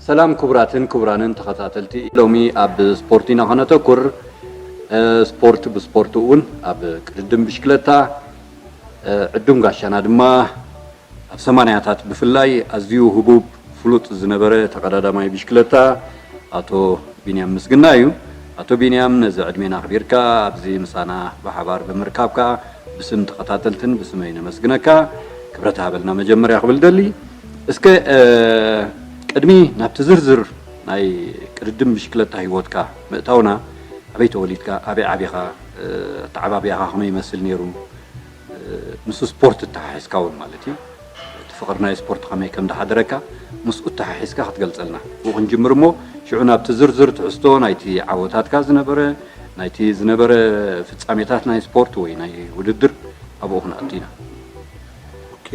ሰላም ክቡራትን ክቡራንን ተኸታተልቲ፣ ሎሚ ኣብ ስፖርት ኢና ከነተኩር። እ፣ ስፖርት ብስፖርት እውን ኣብ ቅድድም ብሽክለታ፣ እ፣ ዕዱም ጋሻና ድማ ኣብ ሰማንያታት ብፍላይ ኣዝዩ ህቡብ ፍሉጥ ዝነበረ ተቐዳዳማይ ብሽክለታ ኣቶ ቢንያም ምስግና እዩ። ኣቶ ቢንያም፣ ነዚ ዕድሜና ኣኽቢርካ ኣብዚ ምሳና ብሓባር ብምርካብካ ብስም ተኸታተልትን ብስመይ ነመስግነካ። ክብረት ሃበልና መጀመርያ ክብል ደሊ። እስከ፣ እ፣ ቅድሚ ናብቲ ዝርዝር ናይ ቅድድም ብሽክለታ ህይወትካ ምእታውና፣ ኣበይ ተወሊድካ፣ ኣበይ ዓቢኻ፣ እ፣ ኣተዓባብያኻ ከመይ ይመስል ነይሩ? እ፣ ምስ ስፖርት እተሓሒዝካ እውን ማለት እዩ። እቲ ፍቕሪ ናይ ስፖርት ከመይ ከም ዝሓደረካ ምስኡ እተሓሒዝካ ክትገልጸልና። ብኡ ክንጅምር እሞ፣ ሽዑ ናብቲ ዝርዝር ትሕዝቶ ናይቲ ዓወታትካ ዝነበረ፣ ናይቲ ዝነበረ ፍጻሜታት ናይ ስፖርት ወይ ናይ ውድድር ኣብኡ ክንኣቱ ኢና። ኦኬ፣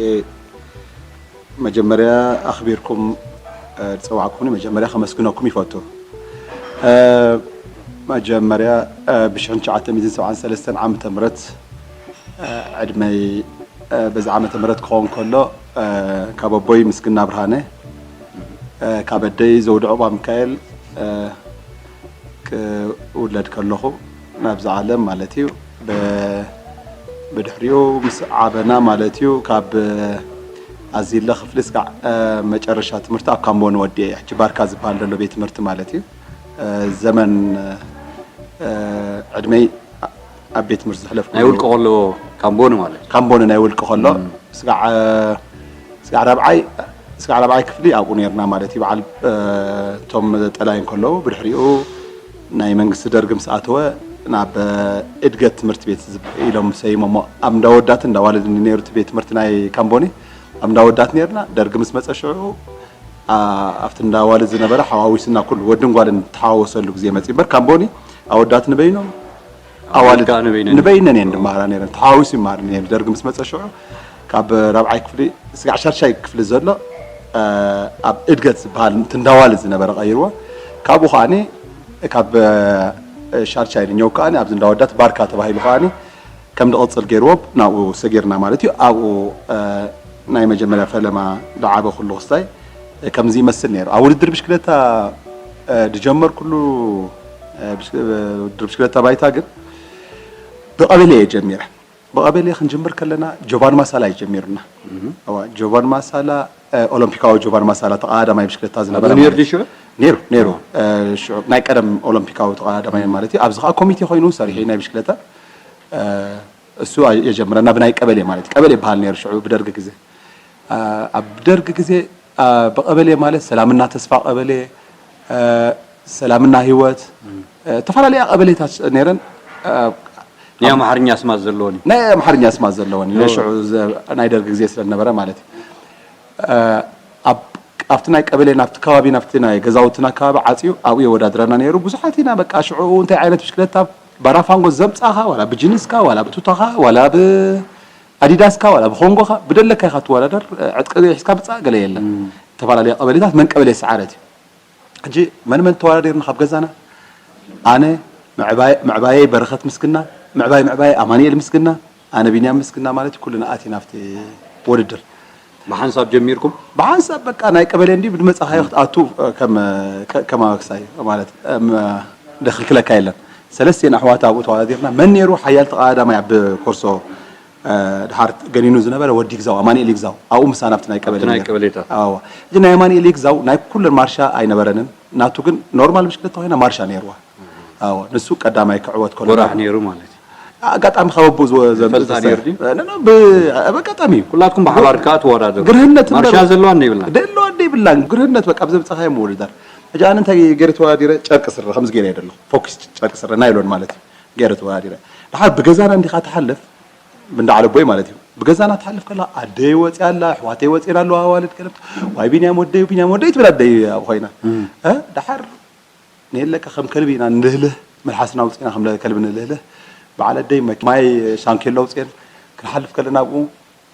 መጀመርያ ኣኽቢርኩም፣ እ፣ ዝጸዋዕኩምኒ መጀመርያ ከመስግነኩም ይፈቱ። እ፣ መጀመርያ፣ እ፣ ብሽሕን ትሽዓተ ሚእትን ሰብዓን ሰለስተን ዓመተ ምህረት፣ እ፣ ዕድመይ፣ እ፣ በዚ ዓመተ ምህረት ክኸውን ከሎ፣ እ፣ ካብ ኣቦይ ምስግና ብርሃነ፣ እ፣ ካብ ኣደይ ዘውዲ ዑቕባ ሚካኤል፣ እ፣ ክውለድ ከለኹ ናብዚ ዓለም ማለት እዩ። ብ-፣ ብድሕሪኡ ምስ ዓበና ማለት እዩ፣ ካብ ኣዚለ ክፍሊ እስካዕ፣ እ፣ መጨረሻ ትምህርቲ ኣብ ካምቦን ወዲኤ፣ ሕጂ ባርካ ዝበሃል ዘሎ ቤት ትምህርቲ ማለት እዩ። እ፣ ዘመን፣ እ፣ ዕድመይ ኣብ ቤት ትምህርቲ ዘሕለፍኩ ናይ ውልቂ ከሎ ካምቦኒ ማለት እዩ። ካምቦኒ ናይ ውልቂ ከሎ፣ እም። ስጋዕ፣ ስጋዕ ራብዓይ፣ ስጋዕ ራብዓይ ክፍሊ ኣብኡ ነይርና ማለት እዩ። በዓል፣ እ፣ እቶም ጠላይ እንከለዉ፣ ብድሕሪኡ ናይ መንግስቲ ደርግ ምስ ኣተወ፣ ናብ፣ እ፣ እድገት ትምህርቲ ቤት ዝብ-፣ ኢሎም ሰይሞሞ። ኣብ እንዳወዳት እንዳዋለድ ነይሩ እቲ ቤት ትምህርቲ ናይ ካምቦኒ። ኣብ እንዳወዳት ነይርና፣ ደርግ ምስ መጸ ሽዑ፣ ኣ-፣ ኣብቲ እንዳዋለድ ዝነበረ ሓዋዊስና ኩሉ ወድን ጓልን ተሓዋወሰሉ ግዜ መጺ እምበር፣ ካምቦኒ ኣወዳት ንበይኖም፣ ኣዋልድ ኣዋልድ ከኣ ንበይነን። ንበይነን እየን ዝመሃራ ነይረን። ተሓዋዊሱ ይመሃር ነይሩ። ደርግ ምስ መጸ ሽዑ ካብ ራብዓይ ክፍሊ ስጋዕ ሻድሻይ ክፍሊ ዘሎ፣ እ፣ ኣብ እድገት ዝበሃል እቲ እንዳዋልድ ዝነበረ ቀይርዎ። ካብኡ ከኣኒ ካብ፣ እ፣ ሻድሻይ ንኛው ከኣኒ ኣብዚ እንዳወዳት ባርካ ተባሂሉ ከኣኒ ከም ዝቕጽል ገይርዎ ናብኡ ሰጊርና ማለት እዩ። ኣብኡ፣ እ፣ ናይ መጀመርያ ፈለማ ዝዓበኹሉ ክስታይ ከምዚ ይመስል ነይሩ። ኣብ ውድድር ብሽክለታ፣ እ፣ ዝጀመርኩሉ፣ እ፣ ብሽ-፣ እ፣ ውድድር ብሽክለታ ባይታ ግን ብቐበሌ እየ ጀሚረ። ብቐበሌ ክንጅምር ከለና ጆቫን ማሳላ እዩ ጀሚሩና። እዋ፣ ጆቫን ማሳላ፣ እ፣ ኦሎምፒካዊ ጆቫን ማሳላ ተቐዳዳማይ ብሽክለታ ዝነበረ ኣብዚ ነይሩ ማለት ድዩ ሽዑ? ነይሩ፣ ነይሩ። እዋ። እ፣ ሽዑ ናይ ቀደም ኦሎምፒካዊ ተቐዳዳማይ ማለት እዩ። ኣብዚ ኸኣ ኮሚቴ ኮይኑ ሰሪሑ ናይ ብሽክለታ፣ እ፣ እሱ የጀምረና ብናይ ቀበሌ ማለት እዩ። ቀበሌ ይበሃል ነይሩ ሽዑ ብደርጊ ግዜ። እ፣ ኣብ ደርጊ ግዜ፣ እ፣ ብቐበሌ ማለት ሰላምና ተስፋ ቀበሌ፣ እ፣ ሰላምና ህይወት፣ እ፣ ዝተፈላለያ ቀበሌታት ነይረን። እ፣ ናይ ኣምሓርኛ ስማት ዘለወን እዩ። ናይ ኣምሓርኛ ስማት ዘለወን እዩ። ናይ ሽዑ ዘ-፣ ናይ ደርጊ ግዜ ስለ ዝነበረ ማለት እዩ። እ፣ ኣብ፣ ኣብቲ ናይ ቀበሌ ናብቲ ከባቢ ናብቲ ናይ ገዛውትና ከባቢ ዓጽዩ ኣብኡ የወዳድረና ነይሩ። ብዙሓት ኢና በቃ ሽዑ እንታይ ዓይነት ብሽክለታ ባራፋንጎ ዘምጻኻ ዋላ ብጅንስካ ዋላ ብቱታኻ ዋላ ብኣዲዳስካ ዋላ ብኮንጎኻ ብደለካ ኢኻ ትወዳደር። ዕጥቂ ሒዝካ ምጻእ ገለ የለን። እም። ዝተፈላለያ ቀበሌታት መን ቀበሌ ሰዓረት እዩ። ሕጂ መን መን ተወዳዲርና ካብ ገዛና? ኣነ፣ ምዕባይ-፣ ምዕባየይ በረኸት ምስግና፣ ምዕባይ ምዕባየይ ኣማኑኤል ምስግና፣ ኣነ ቢንያም ምስግና ማለት እዩ። ኩልና ኣቲና ኣብቲ ውድድር። ብሓንሳብ ጀሚርኩም? ብሓንሳብ በቃ ናይ ቀበሌ እንዲ ብድመጻኻዮ ክትኣቱ ከም፣ ከ-፣ ከም ኣበክሳይ ማለት፣ እም፣ ደኽልክለካ የለን። ሰለስቴን ኣሕዋት ኣብኡ ተወዳዲርና። መን ነይሩ ሓያል ተቐዳዳማይ ኣብ ኮርሶ፣ እ፣ ድሓር ገኒኑ ዝነበረ ወዲ ይግዛው፣ ኣማኑኤል ይግዛው። ኣብኡ ምሳና ኣብቲ ናይ ቀበሌ ኣብቲ ናይ ነይሩ። ቀበሌታት። ኣዎ። ሕጂ ናይ ኣማኑኤል ይግዛው ናይ ኩለን ማርሻ ኣይነበረንን። ናቱ ግን ኖርማል ብሽክለታ ኮይና ማርሻ ነይርዋ። ኣዎ። ንሱ ቀዳማይ ክዕወት ከሎ ጎራሕ ነይሩ ማለት እዩ። ኣጋጣሚ ካብ ኣቦኡ ዝወ-፣ ዘ-፣ ይፈልጣ ዝሰ-፣ ነይሩ ድዩ? እ፣ ኖ፣ ኖ፣ ብ-፣ ኣብ ኣጋጣሚ እዩ። ኩላትኩም ብሓባር ከኣ ትወዳደሩ። ግርህነት ማርሻ እምበር ዘለዋ እንደ ይብላን። ደለዋ እንደ ይብላን። ግርህነት በቃ ብዘምጻኻዮ ምውድዳር። ሕጂ ኣነ እንታይ ገይረ ተወዳዲረ? ጨርቂ ስረ፣ ከምዚ ገይረ እየ ደለኹ። ፎኪስ ጨርቂ ስረ፣ ናይሎን ማለት እዩ። ገይረ ተወዳዲረ። ድሓር ብገዛና እንዲኻ ትሓልፍ፣ ብእንዳ ዓለቦይ ማለት እዩ። ብገዛና ትሓልፍ ከላ ኣደይ ወፂኣ ኣላ፣ ኣሕዋተይ ወፂኤን ኣለዋ፣ ኣዋልድ ከለምት ዋይ ቢንያም ወደይ፣ ቢንያም ወደይ ትብል ኣደይ ኣብ ኮይና። እ፣ ደሓር ንየለካ ከም ከልቢ ኢና ንልህልህ፣ መልሓስና ኣውፂእና ከም ከልቢ ንልህልህ። በዓል ኣደይ መኪ-፣ ማይ ሻንኬሎ ኣውፅኤን ክንሓልፍ ከለና ኣብኡ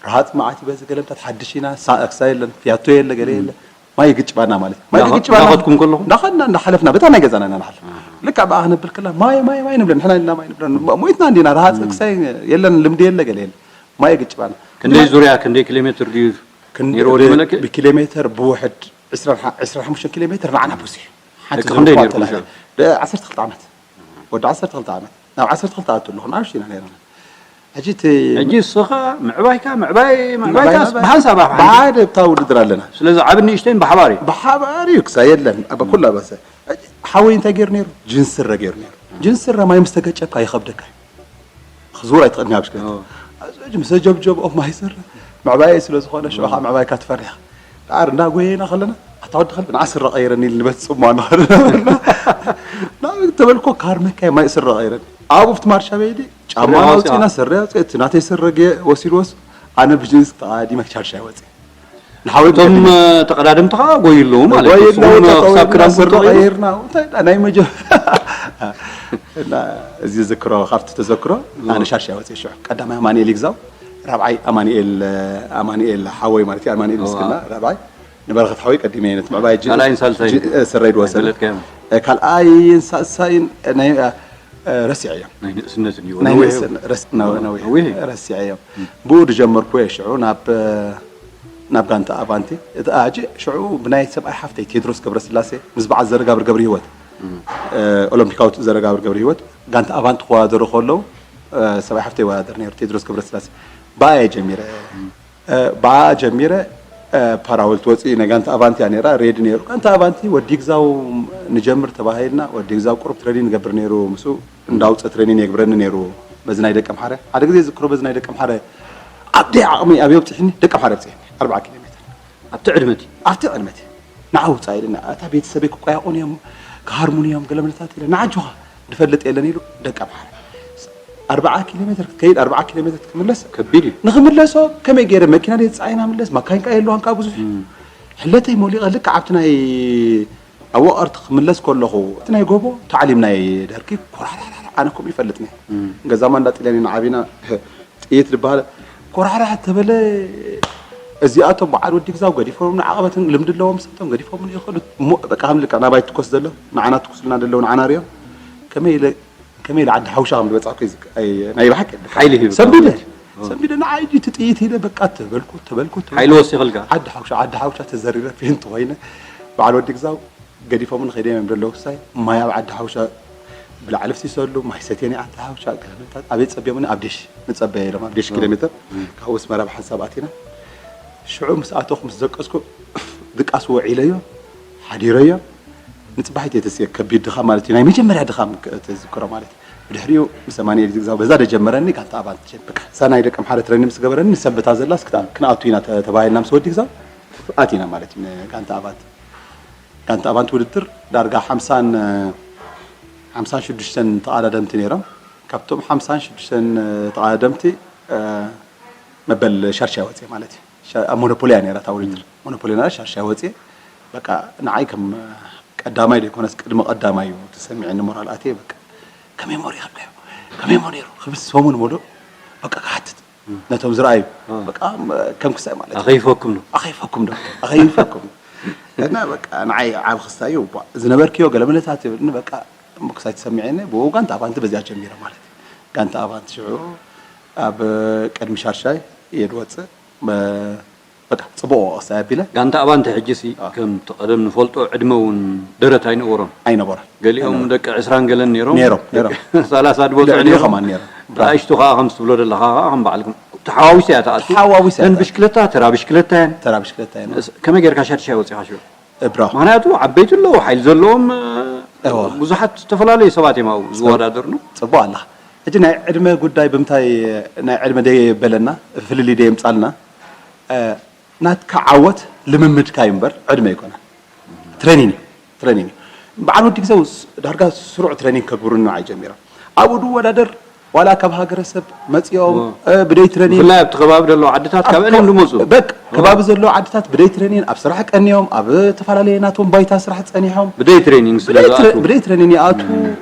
ረሃፅ መዓት ይበዚ ገለምታት ሓድሽ ኢና፣ ሳ-፣ ክሳ የለን፣ ፊያቶ የለ፣ ገለ የለ። ማይ ይግጭባና ማለት እዩ። ማይ እንዳኸ-፣ ይግጭባና። እንዳኸድኩም ከለኹም? እንዳኸድና፣ እንዳሓለፍና፣ በታ ናይ ገዛና ኢና ንሓልፍ። ልክዕ ብኣ ክነብል ከላ፣ "ማይ፣ ማይ፣ ማይ" ንብለን፣ ንሕና ኢልና ማይ ንብለን። ሞ-፣ ሞይትና እንዲና፣ ረሃፅ ክሳይ የለን፣ ልምዲ የለ፣ ገለ የለ። ማይ ይግጭባና። ክንደይ ዙርያ፣ ክንደይ ኪሎ ሜትር ድዩ ክንዲ-፣ ነይርዎ ብ-፣ ድዩ መለክዒ? ብኪሎ ሜትር ብውሕድ ዕስራን ሓ-፣ ዕስራን ሓሙሽተን ኪሎ ሜትር ንዓና ቡዙሕ። ሓንቲ ደቂ ክንደይ ዝነበርኩ ነይርኩም ኣተላልያ። እዛ? ደ-፣ ዓሰርተ ክልተ ዓመት። ወዲ ዓሰርተ ክልተ ዓመት። ናብ ዓሰርተ ክልተ ኣቱ ኣለኹ፣ ንኣሽቱ ኢና ነይርና። ሕጂ እቲ ሕጂ እስኻ ምዕባይካ፣ ምዕባይ፣ ምዕባይካ ምዕባይና ብሓንሳብ ኣብ ሓንቲ። ብሓደ እታ ውድድር ኣለና። ስለዚ ዓብን ንእሽተይን ብሓባር እዩ። ብሓባር እዩ፣ ክሳ የለን። ኣብ ኩላ በሰ። ሓወይ እንታይ ገይሩ ነይሩ? ጅንስ ስረ ገይሩ ነይሩ። ጅንስ ስረ ማይ ምስ ተገጨብካ ይኸብደካ እዩ። ክዝውር ኣይትኽእልን እያ ብሽክለታ። ኦ። ኣዝዩ ምስ ጀብጀብኦ ማይ ስረ ምዕባይ ስለ ዝኾነ፣ ሽዑ ከዓ ምዕባይካ ትፈርሕ። ደሓር እንዳጎየና ከለና፣ "ኣታ ወዲ ከልቢ፣ ንዓ ስረ ቀይረኒ" ኢሉ ንበት ጽምዋ ንኸደ ነበርና። ናብ ተበልኮ ካር መካይ ማይ ስረ ቀይረኒ። ኣብኡ ኣብቲ ማርሻ ቤት ጫማ ስረ ኣውፂእና፣ ኣውፂእና። ስረ ኣውፂእ፣ እቲ ናተይ ስረ ገ-፣ ወሲድዎስ፣ ኣነ ብጅንስ ተቓዲመ ሻርሻይ ወፂእ። ንሓወይ እቶም፣ ገዲፈ። እ፣ ተቐዳደምቲ ኸዓ ጎዩ ኣለዉ ማለት እዩ። ጎዩ ኣለዉ፣ ንስኹም ተጠወልና፣ ክሳብ ክዳንኩም ስረ ተቐይሩ። ቀይርና፣ እንታይ ደኣ ናይ መጀ-፣ እና እዚ ዝክሮ፣ ካብቲ ተዘክሮ፣ እ። ኣነ ሻርሻይ ወፂእ ሽዑ። ቀዳማይ ኣማኑኤል ይግዛው፣ ራብዓይ ኣማኑኤል፣ ኣማኑኤል ሓወይ ማለት እዩ፣ ኣማኑኤል እዋ። ምስክና፣ ራብዓይ ንበረኸት ሓወይ ቀዲመ ነቲ ምዕባይ ጅ-፣ ካልኣይን ሳልሳይን ጅ-፣ እ፣ ስረይ ድወሰደ። ኣይፈለጥካዮን? እ፣ ካልኣይን ሳልሳይን፣ እ፣ ናይ፣ እ፣ እ፣ ረሲዐዮም። ናይ ንእስነት እዩ። ናይ ነዊሕ ንእስነት፣ ረስ-፣ ነው-፣ ነዊሕ። ነዊሕ። ረሲዐዮም። ብኡ ዝጀመርኩ እየ ሽዑ ናብ፣ እ፣ ናብ ጋንታ ኣቫንቲ። እቲ ኣጂ ሽዑ ብናይ ሰብኣይ ሓፍተይ ቴድሮስ ገብረስላሴ ምስ በዓል ዘረጋብር ገብረ ህይወት፣ እ፣ ኦሎምፒካዊት ዘረጋብር ገብረ ህይወት ጋንታ ኣቫንቲ ክወዳደሩ ከለዉ፣ እ፣ ሰብኣይ ሓፍተይ ይወዳደር ነይሩ ቴድሮስ ገብረስላሴ። ብኣ እየ ጀሚረ። እ፣ ብኣ ጀሚረ፣ እ፣ ፓራወልት ወፂኡ ናይ ጋንታ ኣቫንቲ እያ ነይራ፣ ሬድ ነይሩ። ጋንታ ኣቫንቲ ወዲ ግዛው ንጀምር ተባሂልና፣ ወዲ ግዛው ቁሩብ ትሬኒን ይገብር ነይሩ፣ ምስኡ እንዳውፀ ትሬኒን የግብረኒ ነይሩ። በዚ ናይ ደቀምሓረ፣ ሓደ ግዜ ዝክሮ፣ በዚ ናይ ደቀምሓረ ኣብደይ ዓቕሚ ኣበይ ኣብፅሕኒ፣ ደቀምሓረ ኣብፅሕኒ፣ ኣርብዓ ኪሎ ሜትር። ኣብቲ ዕድመ እቲ? ኣብቲ ዕድመ እቲ። ንዓ ውፃእ ኢለና፣ እታ ቤተሰበይ ክቋያቑን እዮም፣ ክሃርሙን እዮም፣ ገለ መለታት ኢለ፣ ንዓ ኣጆኻ፣ ዝፈልጥ የለን ኢሉ፣ ደቀምሓረ። ኣርብዓ ኪሎ ሜትር ክትከይድ፣ ኣርብዓ ኪሎ ሜትር ክትምለስ፣ ከቢድ እዩ። ንኽምለሶ ከመይ ገይረ መኪና ደይ ፃዒና ምለስ፣ ማካይን ከኣ የለዋን ከኣ ብዙሕ። እም። ሕለተይ ሞሊቐ፣ ልክዕ ኣብቲ ናይ፣ ኣብ ወቐርቲ ክምለስ ከለኹ፣ እቲ ናይ ጎቦ ታዕሊም ናይ ደርጊ፣ ኮራራራራ፣ ኣነ ከምኡ ይፈልጥኒ። እም። ገዛማ እንዳ ጥልያን ኢና ዓቢና፣ ጥይት ዝበሃል ኮራሕራሕ ተበለ። እዚኣቶም በዓል ወዲ ግዛው ገዲፎም ንዓቐበትን ልምዲ ኣለዎም፣ ሰቶም ገዲፎም ይኸዱ። እሞ በቃ ከም ልክዕ ናባይ ትኮስ ዘሎ፣ ንዓና ትኩስልና ዘለዉ ንዓና ሪኦም። ከመይ ኢለ፣ ከመይ ኢለ ዓዲ ሓውሻ ከም ዝበጻሕኩ ይዝክ-፣ ኣይ፣ ናይ ብሓቂ ሓይሊ ሂብካ ሰንቢደ፣ ማለት እዩ። ሰንቢደ ንዓይ ድዩ እቲ ጥይት ኢለ በቃ ተበልኩ፣ ተበልኩ፣ ተበልኩ። ሓይሊ ወሲኽልካ? ዓዲ ሓውሻ፣ ዓዲ ሓውሻ ተዘሪረ ፌንት ኮይነ። በዓል ወዲ ግዛው ገዲፎምን ኸይደም እዮም ዘለዉ ክሳይ ማይ ኣብ ዓዲ ሓውሻ ብላዕሊ ፍሲሰሉ፣ ማይ ሰትየኒ ዓዲ ሓውሻ፣ ገለመታት ኣበይ ጸብዮምኒ? ኣብ ዴሽ ንጸበየ ኢሎም፣ ኣብ ዴሽ ኪሎ ሜትር እም። ካብ ኣስመራ ብሓንሳብ ኣቲና። ሽዑ ምስ ኣተኹ ምስ ደቀስኩ ድቃስ ወዒለዮ፣ ሓዲረዮ። ንጽባሒት እየ ተስየ ከቢድ ድኻም ማለት እዩ። ናይ መጀመርያ ድኻም ክ-፣ ተዝክሮ ማለት እዩ። ብድሕሪኡ ምስ ኣማኑኤል ዝግዛው በዛ ደጀመረኒ ጋንታ ኣባል ትጀምር። በቃ እዛ ናይ ደቀምሓረ ትሬኒንግ ምስ ገበረኒ ንሰንበታ ዘላስ ክታ-፣ ክንኣቱ ኢና ተ-፣ ተባሂልና ምስ ወዲ ግዛው ኣቲና ማለት እዩ ንጋንታ ኣባል። ጋንታ ኣባንት ውድድር ዳርጋ ሓምሳን፣ ሓምሳን ሽዱሽተን ተቐዳደምቲ ነይሮም። ካብቶም ሓምሳን ሽዱሽተን ተቐዳደምቲ፣ እ፣ መበል ሻርሻይ ወፅየ ማለት እዩ። ሻ-፣ ኣብ ሞኖፖልያ ነይራ እታ ውድድር። ሞኖፖልያ ነይራ፣ ሻርሻይ ወፅየ። በቃ ንዓይ ከም ቀዳማይ ዘይኮነስ ቅድሚ ቀዳማይ እዩ ተሰሚዐኒ፣ ሞራል ኣትየ። በቃ ከመይ ሞር ይኸብዳዮ፣ ከመይ ሞ ነይሩ ክብል ሰሙን ሙሉእ በቃ ክሓትት። ነቶም ዝረኣዩ፣ እ። በቃ፣ ከም ክሳይ ማለት እዩ። ኣኸይፈኩም ዶ? ኣኸይፈኩም ዶ? ኣኸይፈኩም። እና በቃ ንዓይ ዓቢ ክስታይ እዩ። ቧ-፣ ዝነበርክዮ ገለ ምነታት ይብልኒ፣ በቃ እሞ ክሳይ ተሰሚዐኒ፣ ብኡ ጋንታ ኣባንቲ በዚኣ ጀሚረ ማለት እዩ። ጋንታ ኣባንቲ ሽዑ ኣብ ቅድሚ ሻርሻይ እየ ዝወፅእ። በ-፣ በቃ ፅቡቕ ክሳይ ኣቢለ። ጋንታ ኣባንቲ ሕጂ ሲ አ። ከምቲ ቀደም ንፈልጦ ዕድመ እውን ደረት ኣይነበሮን። ኣይነበሮን። ገሊኦም ኣይነበሮን። ደቂ ዕስራን ገለን ነይሮም። ነይሮም፣ ነይሮም። ሰላሳ ዝበፅሑ ገሊኡ ነይሮም። ከማን ነይሮም። ንኣሽቱ ከዓ ከምዚ ትብሎ ዘለኻ ከዓ ከም በዓልኩም ተሓዋዊሳ እያ ትኣቱ። ተሓዋዊሳ እያ እተን ትኣቱ። ብሽክለታ ተራ ብሽክለታ እየን። ተራ ብሽክለታ እየን። እስ-፣ ከመይ ጌርካ ሻድሻይ ወፂኻ ሽዑ? እብራ። ምኽንያቱ ዓበይቲ ኣለዉ፣ ሓይሊ ዘለዎም፣ እ፣ እዋ። ብዙሓት ዝተፈላለዩ ሰባት እዮም ኣብኡ ጽ-፣ ዝወዳደሩ። ጽቡቕ ኣለኻ። ሕጂ ናይ ዕድመ ጉዳይ ብምንታይ ናይ ዕድመ ደየበለና፣ ፍልልይ ደየምጻልና፣ እ፣ ናትካ ዓወት ልምምድካ እዩ እምበር ዕድመ ኣይኮነን። ትሬኒን እዩ፣ ትሬኒን እዩ። በዓል ወዲ ግዜ ዳርጋ ስሩዕ ትሬኒን ከግብሩኒ ንዓይ ጀሚሮም። ኣብኡ ድወዳደር ዋላ ካብ ሃገረሰብ መጺኦም፣ እ፣ ብደይ ትረኒን ብፍላይ ኣብቲ ከባቢ ዘለዉ ዓድታት ካብ ኣን እዮም ዝመጹ። በቃ፣ ከባቢ ዘለዉ ዓድታት ብደይ ትረኒን ኣብ ስራሕ ቀንዮም፣ ኣብ ዝተፈላለየ ናቶም ባይታ ስራሕ ጸኒሖም። ብደይ ትሬኒንግ ስለ ብደይ ትረ-፣ ዝኣትዉ። ብደይ ትረኒን ይኣትዉ።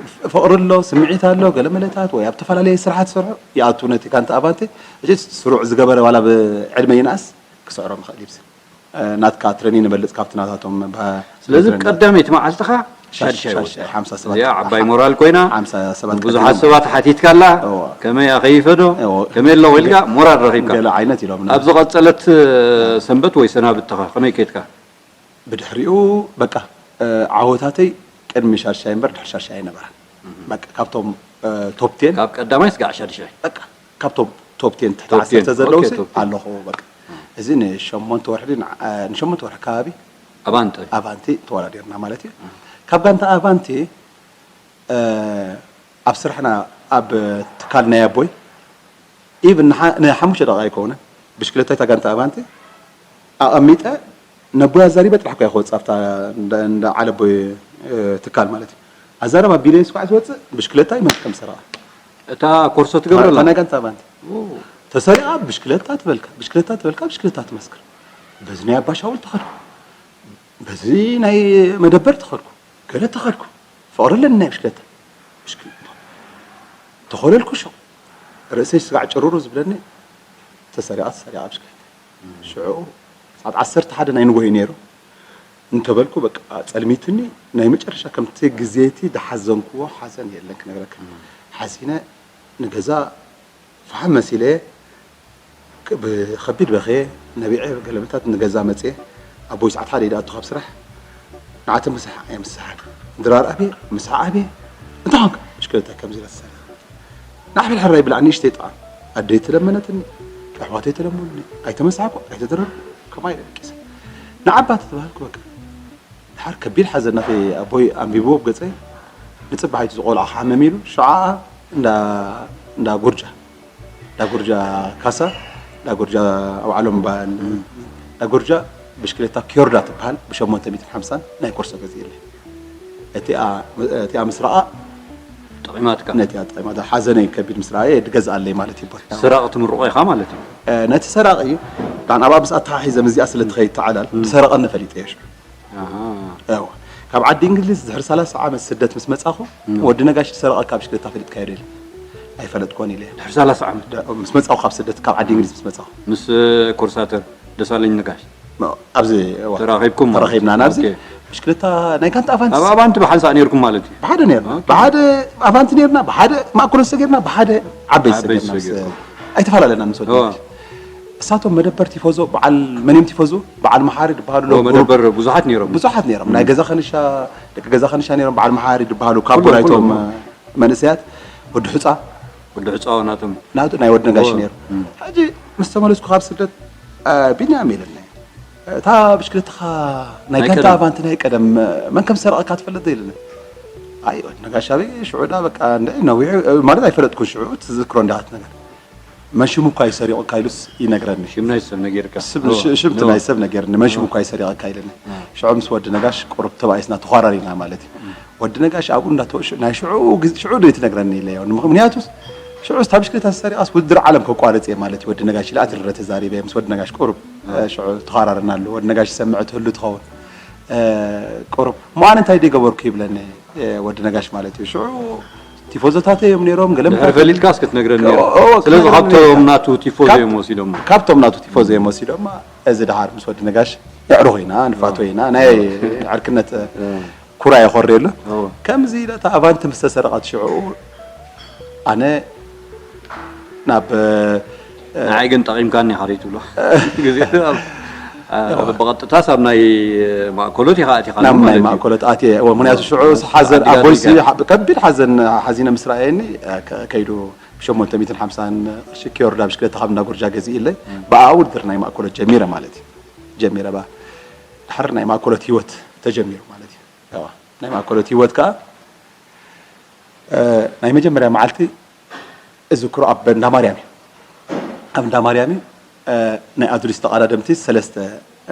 ፍቕሪ ኣሎ፣ ስምዒት ኣሎ፣ ገለ መለታት ወይ ኣብ ዝተፈላለየ ስራሓት ዝሰርሑ ይኣትዉ ነቲ ጋንታ ኣቫንቴ። ሕጂ ስሩዕ ዝገበረ ዋላ ብዕድመ ይንኣስ ክስዕሮም ይኽእል እዩ። እ፣ ናትካ ትረኒን ይበልጽ ካብቲ ናታቶም ባ-፣ ስለዚ ትረኒን። ቀዳመይቲ መዓልትኻ ሻድሻይ ሻድሻይ ወጺኣ። ሓምሳ ሰባት እዚኣ ዓባይ ሞራል ኮይና፣ ሓምሳ ሰባት ብዙሓት ቀዲሞም። ሰባት ሓቲትካላ፣ እዎ። ከመይ ኣኸይፈዶ? እዎ። ከመይ ኣለኹ ኢልካ ሞራል ረኺብካ። ገለ ዓይነት ኢሎም። ኣብ ዝቐጸለት ሰንበት ወይ ሰናብትኻ ከመይ ከይድካ? ብድሕሪኡ በቃ፣ እ፣ ዓወታተይ ቅድሚ ሻድሻይ እምበር ድሕሪ ሻድሻይ ኣይነበረን። እህ። በቃ ካብቶም፣ እ፣ ቶፕ ቴን ካብ ቀዳማይ ስጋዕ ሻድሻይ። በቃ ካብቶም ቶፕ ቴን ትሕቲ ቶፕ ቴን። ዓሰርተ ዘለዉ ኦኬ፣ ሲ ቶፕ ቴን። ኣለኹ በቃ። እዚ ንሸሞንተ ወርሒ ን-፣ እ፣ ንሸሞንተ ወርሒ ከባቢ ኣቫንተ። ኣቫንቲ ተወዳዲርና ማለት እዩ። እህ። ካብ ጋንታ ኣቫንቲ፣ እ፣ ኣብ ስራሕና ኣብ ትካል ናይ ኣቦይ ኢቭን ንሓ-፣ ንሓሙሽተ ደቂቃ ኣይኮነን። ብሽክለታ እታ ጋንታ ኣቫንቲ ኣቐሚጠ ነቦይ ኣዛሪበ ጥራሕ እኮ እየ ክወፅእ ኣብታ እንዳ፣ እንዳ ዓለቦይ፣ እ፣ ትካል ማለት እዩ። ኣዛረብ ኣቢለ ስኳዕ ዝወፅእ ብሽክለታ ይመስከም ሰረቓ። እታ ኮርሶ ትገብረላ? እታ ናይ ጋንታ ኣቫንቲ። ኦ። ተሰሪቓ ብሽክለታ ትበልካ፣ ብሽክለታ ትበልካ፣ ብሽክለታ ትመስክር። በዚ ናይ ኣባሻውል ተኸድኩ። በዚ ናይ መደበር ተኸድኩ። ገለ ተኸድኩ። ፍቕሪ ኣለኒ ናይ ብሽክለታ። ብሽክ-፣ ተኾለልኩ ሹቕ። ርእሰይ ስጋዕ ጭሩሩ ዝብለኒ ተሰሪቓ፣ ተሰሪቓ ብሽክለታ። ሽዑ ሰዓት ዓሰርተ ሓደ ናይ ንጎሆ እዩ ነይሩ። እንተበልኩ በቃ ጸልሚትኒ። ናይ መጨረሻ ከምቲ ግዜቲ ዝሓዘንክዎ ሓዘን የለን ክነግረካ። ሓዚነ ንገዛ ፋሕም መሲለ ክ-፣ ብኸቢድ በኽየ ነቢዐ ገለመታት ንገዛ መጽየ። ኣቦይ ሰዓት ሓደ እዩ ዝኣቱ ካብ ስራሕ። ንዓተ ምሳሕ እየ ምሳሕ። ድራር ኣብየ፣ ምሳሕ ኣብየ። እንታይ ኾንካ? ብሽክለታ ከምዚ ኢላ ትሰርሕ። ንዓብ ሕራይ ብላዕ ንእሽተይ ጥቓ። ኣደይ ተለመነትኒ፣ ኣሕዋተይ ተለመኑኒ። ኣይተመሳሕኩ፣ ኣይተደረርኩ፣ ከማይ ኢለ ደቂሰ። ንዓባ ተተባሃልኩ በቃ። ድሓር ከቢድ ሓዘን ናተይ ኣቦይ ኣንቢብዎ ኣብ ገጸይ። ንጽባሒቱ ዝቖልዓ ክሓመም ኢሉ፣ ሽዓ እንዳ፣ እንዳ ጉርጃ፣ እንዳ ጉርጃ ካሳ፣ እንዳ ጉርጃ ኣውዓሎም ባ-፣ እንዳ ጉርጃ ብሽክሌታ ኪዮርዳ ትበሃል፣ ብሸሞንተ ሚእትን ሓምሳን ናይ ኮርሶ ገዚእለይ። እቲኣ፣ እቲኣ ምስራቓ ጠቒማትካ? ነቲኣ ጠቒማታ። ሓዘነይ ከቢድ ምስራቐ ድገዝኣለይ ማለት እዩ። ሰራቒ ትምርቖ ኢኻ ማለት እዩ? እ፣ ነቲ ሰራቒ፣ ዳን ኣብኣ ምስ ኣተሓሒዘ ምስዚኣ ስለ ትኸይድ ተዓላል፣ እም። ዝሰረቐኒ ፈሊጠ እየ ሽዑ። ኣሃ። እወ። ካብ ዓዲ እንግሊዝ ድሕሪ ሰላሳ ዓመት ስደት ምስ መጻኹ፣ እም። ወዲ ነጋሽ ዝሰረቐካ ብሽክለታ ፈሊጥካዮ ዶ ኢለ? ኣይፈለጥኩዎን ኢለ። ድሕሪ ሰላሳ ዓመት? ድ-፣ ምስ መጻኹ ካብ ስደት፣ ካብ ዓዲ እንግሊዝ ምስ መጻኹ። ምስ ኮርሳተር ደሳለኝ ነጋሽ? ም-፣ ኣብዚ፣ እወ። ተራኺብኩም ማለት ተራኺብና እዩ። ናብዚ። ኦኬ። ብሽክለታ ናይ ጋንታ ኣቫንቲ። ኣብ ኣቫንቲ ብሓንሳእ ነይርኩም ማለት እዩ? ብሓደ ነይርና። ኦኬ። ብሓደ ኣቫንቲ ነይርና፣ ብሓደ ማእከሎ ዝሰገርና፣ ብሓደ ዓበይ ዓበይ ዝሰገርና ምስ፣ ዝሰገርኩም። ኣይተፈላለናን ምስ ወዲ እወ። ነጋሽ። እሳቶም መደበር ቲፎዞ፣ በዓል መን እዮም ቲፎዞ? በዓል መሓሪ ዝበሃሉ እወ፣ ኣለዉ። መደበር ብዙሓት ነይሮም። ብዙሓት ነይሮም። ናይ እም። ገዛ ከንሻ፣ ደቂ ገዛ ከንሻ ነይሮም፣ በዓል መሓሪ ዝበሃሉ ካብ ኩሎም፣ ጎራይቶም፣ ኩሎም። መንእሰያት፣ ወዲ ሑጻ። ወዲ ሑጻ ናቶም። ናቱ ናይ ወዲ ነጋሽ እወ። ነይሩ። እም። ሕጂ ምስ ተመለስኩ ካብ ስደት፣ አ፣ ቢንያም ኢለኒ። እታ ብሽክለታኻ ናይ ናይ ጋንታ ቀደም። ኣቫንቲ ናይ ቀደም፣ መን ከም ዝሰረቐካ ትፈልጥ ዶ ኢለኒ። ኣይ፣ ወዲ ነጋሽ ኣበይ ሽዑ ዳ በቃ እንደ ነዊሑ፣ ማለት ኣይፈለጥኩን ሽዑ፣ ትዝክሮ እንዳሃት ነገር። መን ሽሙ እኳ እዩ ሰሪቑካ ኢሉስ ይነግረኒ። ሽም ናይ ሰብ ነጊርካ። ስም፣ እወ። ሽ-፣ ሽም እቲ እወ። ናይ ሰብ ነጊርኒ። መን ሽሙ እወ። እኳ እዩ ሰሪቑካ ኢለኒ። እወ። ሽዑ ምስ ወዲ ነጋሽ ቁሩብ ተባኢስና ተዃራሪና ማለት እዩ። እም። ወዲ ነጋሽ ኣብኡ እንዳተወ-፣ ሽ-፣ ናይ ሽዑ ግዝ-፣ ሽዑ ዶ ትነግረኒ ኢለዮ። ምኽ-፣ ምኽንያቱስ ሽዑ ስታ ብሽክለታ ሰሪቓስ ውድድር ዓለም ከቋርጽ እየ ማለት እዩ። ወዲ ነጋሽ ኢለ ኣትሪረ ተዛሪበ ምስ ወዲ ነጋሽ ቁሩብ፣ እወ። እ፣ ሽዑ ተዃራርና ኣሎ። ወዲ ነጋሽ ይሰምዕ ትህሉ ትኸውን። እ፣ ቁሩብ፣ እሞ ኣነ እንታይ ደይ ገበርኩ ይብለኒ፣ እ፣ ወዲ ነጋሽ ማለት እዩ። ሽዑ ቲፎዞታተይ እዮም ነይሮም፣ ገለ ድሕሪ ምታት ፈሊጥካስ ክትነግረኒ ነይሩ። ኦ፣ ኦ፣ ስለዚ ክነግረኒ ካብቶም ነይሩ። ናቱ ቲፎዞ ካብ-፣ እዮም ወሲዶሞ። ካብቶም ናቱ ቲፎዞ እዮም ወሲዶሞ። እዚ ደሓር ምስ ወዲ ነጋሽ የዕሩኽ ኢና፣ ንፋቶ እወ። ኢና፣ ናይ እወ። ዕርክነት፣ እ። ኩራ የኾርየሉ። እወ። ከምዚ ኢለ እታ ኣቫንቲ ምስ ተሰረቐት ሽዑ ኣነ ናብ፣ እ፣ ንዓይ ግን ጠቒምካኒ ኢኻ ዶ ትብሎ? ግዜ ኣብ፣ እ፣ እወ። ብቐጥታስ ኣብ ናይ ማእከሎት ኢኻ ኣቲኻ ናብ ማለት ናይ እዩ። ማእከሎት ኣትየ፣ እወ፣ ምኽንያቱ ሽዑ እወ። ሓዘን፣ ዓዲ ኣቦይሲ ጋዲጋ። ሓ-፣ ከቢድ ሓዘን ሓዚነ ምስ ረኣየኒ፣ እ፣ ከ-፣ ከይዱ ብሸሞንተ ሚእትን ሓምሳን ቅርሺ ኪዮርዳ ብሽክለታ ካብ እንዳ ጎርጃ ገዚእለይ፣ እም። ብኣኣ ውድድር ናይ ማእከሎት ጀሚረ ማለት እዩ። ጀሚረ ብኣ። ድሓር ናይ ማእከሎት ህይወት ተጀሚሩ ማለት እዩ። እዋ፣ ናይ ማእከሎት ህይወት ከኣ፣ እ፣ ናይ መጀመርያ መዓልቲ እዝክሮ ኣብ እንዳ ማርያም እዩ። ኣብ እንዳ ማርያም እዩ፣ እ፣ ናይ ኣዱሊስ ተቐዳደምቲ፣ ሰለስተ፣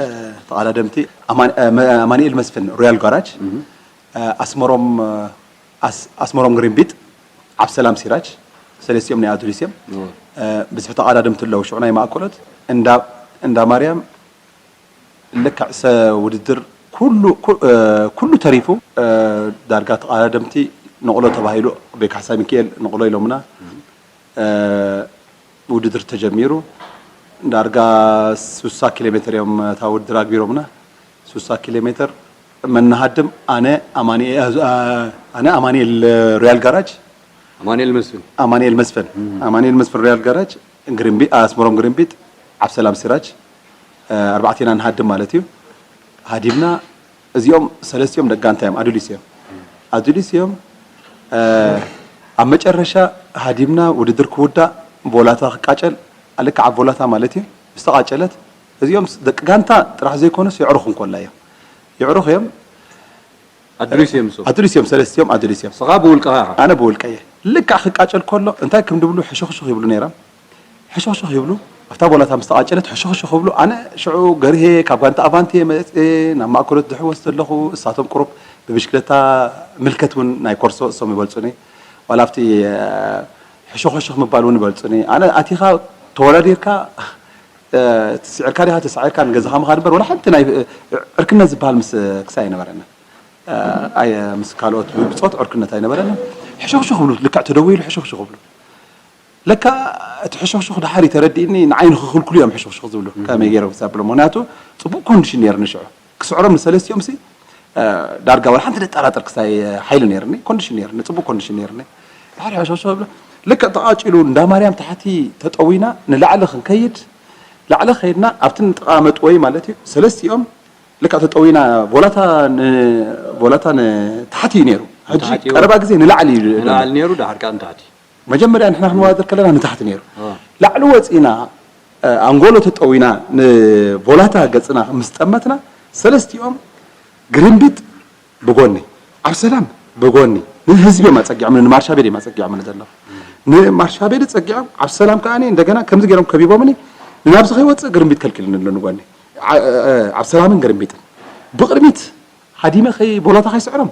እ፣ ተቐዳደምቲ፣ ኣማን-፣ እ፣ መ-፣ ኣማኑኤል መስፍን ሮያል ጋራጅ፣ እህ። እ፣ ኣስመሮም፣ እ፣ ኣስ-፣ ኣስመሮም ግሪንቢጥ፣ ዓብሰላም ሲራጅ፣ ሰለስቲኦም ናይ ኣዱሊስ እዮም። ብዝሒ ተቓዳደምቲ ኣለዉ። ሽዑ ናይ ማእኮሎት እንዳ ማርያም ልክዕ ሰ ውድድር ኩሉ ተሪፉ፣ ዳርጋ ተቓዳደምቲ ንቕሎ ተባሂሉ፣ ቤት ካሕሳይ ሚካኤል ንቕሎ ኢሎምና። ውድድር ተጀሚሩ። ዳርጋ ስሳ ኪሎ ሜትር እዮም እታ ውድድር ኣግቢሮምና። ስሳ ኪሎ ሜትር መናሃድም ኣነ ኣማኑኤል ሮያል ጋራጅ፣ ኣማኑኤል መስፍን ኣማኑኤል መስፍን ኣማኑኤል መስፍን ሮያል ጋራጅ፣ ግሪንቢ ኣስመሮም ግሪንቢጥ፣ ዓብሰላም ሲራጅ፣ ኣርባዕቴና ንሃድም ማለት እዩ። ሃዲምና። እዚኦም ሰለስቲኦም ደቂ ጋንታ እዮም፣ ኣዱሊስ እዮም። ኣዱሊስ እዮም። ኣብ መጨረሻ ሃዲምና፣ ውድድር ክውዳእ፣ ቮላታ ክቃጨል፣ ልክዕ ኣብ ቮላታ ማለት እዩ። ምስ ተቃጨለት፣ እዚኦም ደቂ ጋንታ ጥራሕ ዘይኮኑስ የዕሩኽ እንኮላ እዮም። የዕሩኽ እዮም። ኣዱሊስ እዮም እሱ። ኣዱሊስ እዮም፣ ሰለስቲኦም ኣዱሊስ እዮም። ስኻ ብውልቅኻ ኢኻ። ኣነ ብውልቀ እየ። ልክዕ ክቃጨል ከሎ እንታይ ከም ድብሉ ሕሹኽሹኽ ይብሉ ነይሮም። ሕሹኽሹኽ ይብሉ። ኣብታ ቦላታ ምስ ተቃጨለት ሕሹኽሹኽ ይብሉ። ኣነ ሽዑ ገርሄ ካብ ጋንታ ኣቫንቲ እየ መፅእ፣ ናብ ማእከሎት ድሕወስ ዘለኹ፣ እሳቶም ቁሩብ ብብሽክለታ ምልከት እውን ናይ ኮርሶ እሶም ይበልፁኒ። ዋላ ኣብቲ ሕሹኽሹኽ ምባል እውን ይበልፁኒ። ኣነ ኣቲኻ ተወዳዲርካ ትስዕርካ ዲኻ ተሳዒርካ ንገዛኻ ምኻድ እምበር፣ ወላ ሓንቲ ናይ ዕርክነት ዝበሃል ምስ ክሳይ ኣይነበረና። ኣየ ምስ ካልኦት ብጾት ዕርክነት ኣይነበረና። ሕሹኽሹኽ ብሉ፣ ልክዕ ተደዊሉ ሕሹኽሹኽ ብሉ። ለካ እቲ ሕሹኽሹኽ ድሓር ተረዲእኒ፣ ንዓይ ንኽኽልክሉ እዮም ሕሹኽሹኽ ዝብሉ። ከመይ ገይሮም ክሳብ ብሎ፣ ምኽንያቱ ጽቡቕ ኮንዲሽን ነይርኒ ሽዑ። ክስዕሮም ንሰለስቲኦም ሲ ዳርጋ ወላ ሓንቲ ደጠራጠር ክሳይ ሓይሊ ነይርኒ፣ ኮንዲሽን ነይርኒ፣ ጽቡቕ ኮንዲሽን ነይርኒ። ድሓር ሕሹኽሹኽ ብሎ፣ ልክዕ ተቓጺሉ እንዳ ማርያም ታሕቲ ተጠዊና ንላዕሊ ክንከይድ፣ ላዕሊ ከይድና ኣብቲ ንጥቓ መጥወይ ማለት እዩ፣ ሰለስቲኦም ልክዕ ተጠዊና ቮላታ ን ቮላታ ንታሕቲ እዩ ነይሩ። ሕጂ ንታሕቲ እዩ። ቀረባ ግዜ ንላዕሊ እዩ ንላዕሊ ነይሩ፣ ድሓር ከኣ ንታሕቲ። መጀመርያ ንሕና ክንወዳደር ከለና ንታሕቲ ነይሩ። ላዕሊ ወጺና፣ ኣንጎሎ ተጠዊና ንቮላታ ገጽና ምስ ጠመትና፣ ሰለስቲኦም ግሪንቢጥ ብጎኒ፣ ዓብሰላም ብጎኒ፣ ንህዝቢ እዮም ኣጸጊዖምኒ፣ ንማርሻቤል እዮም ኣጸጊዖምኒ ዘለዉ። ንማርሻቤል ጸጊዖም፣ ዓብሰላም ከኣ እንደገና ከምዚ ገይሮም ከቢቦምኒ፣ ንናብዚ ከይወጽእ ግሪንቢጥ ከልኪሉኒ ኣሎ ንጎኒ። ዓ-፣ እ፣ እ፣ ዓብሰላምን ግርምቢጥን። ብቕድሚት ሃዲመ ከይ-፣ ቦላታ ከይስዕሮም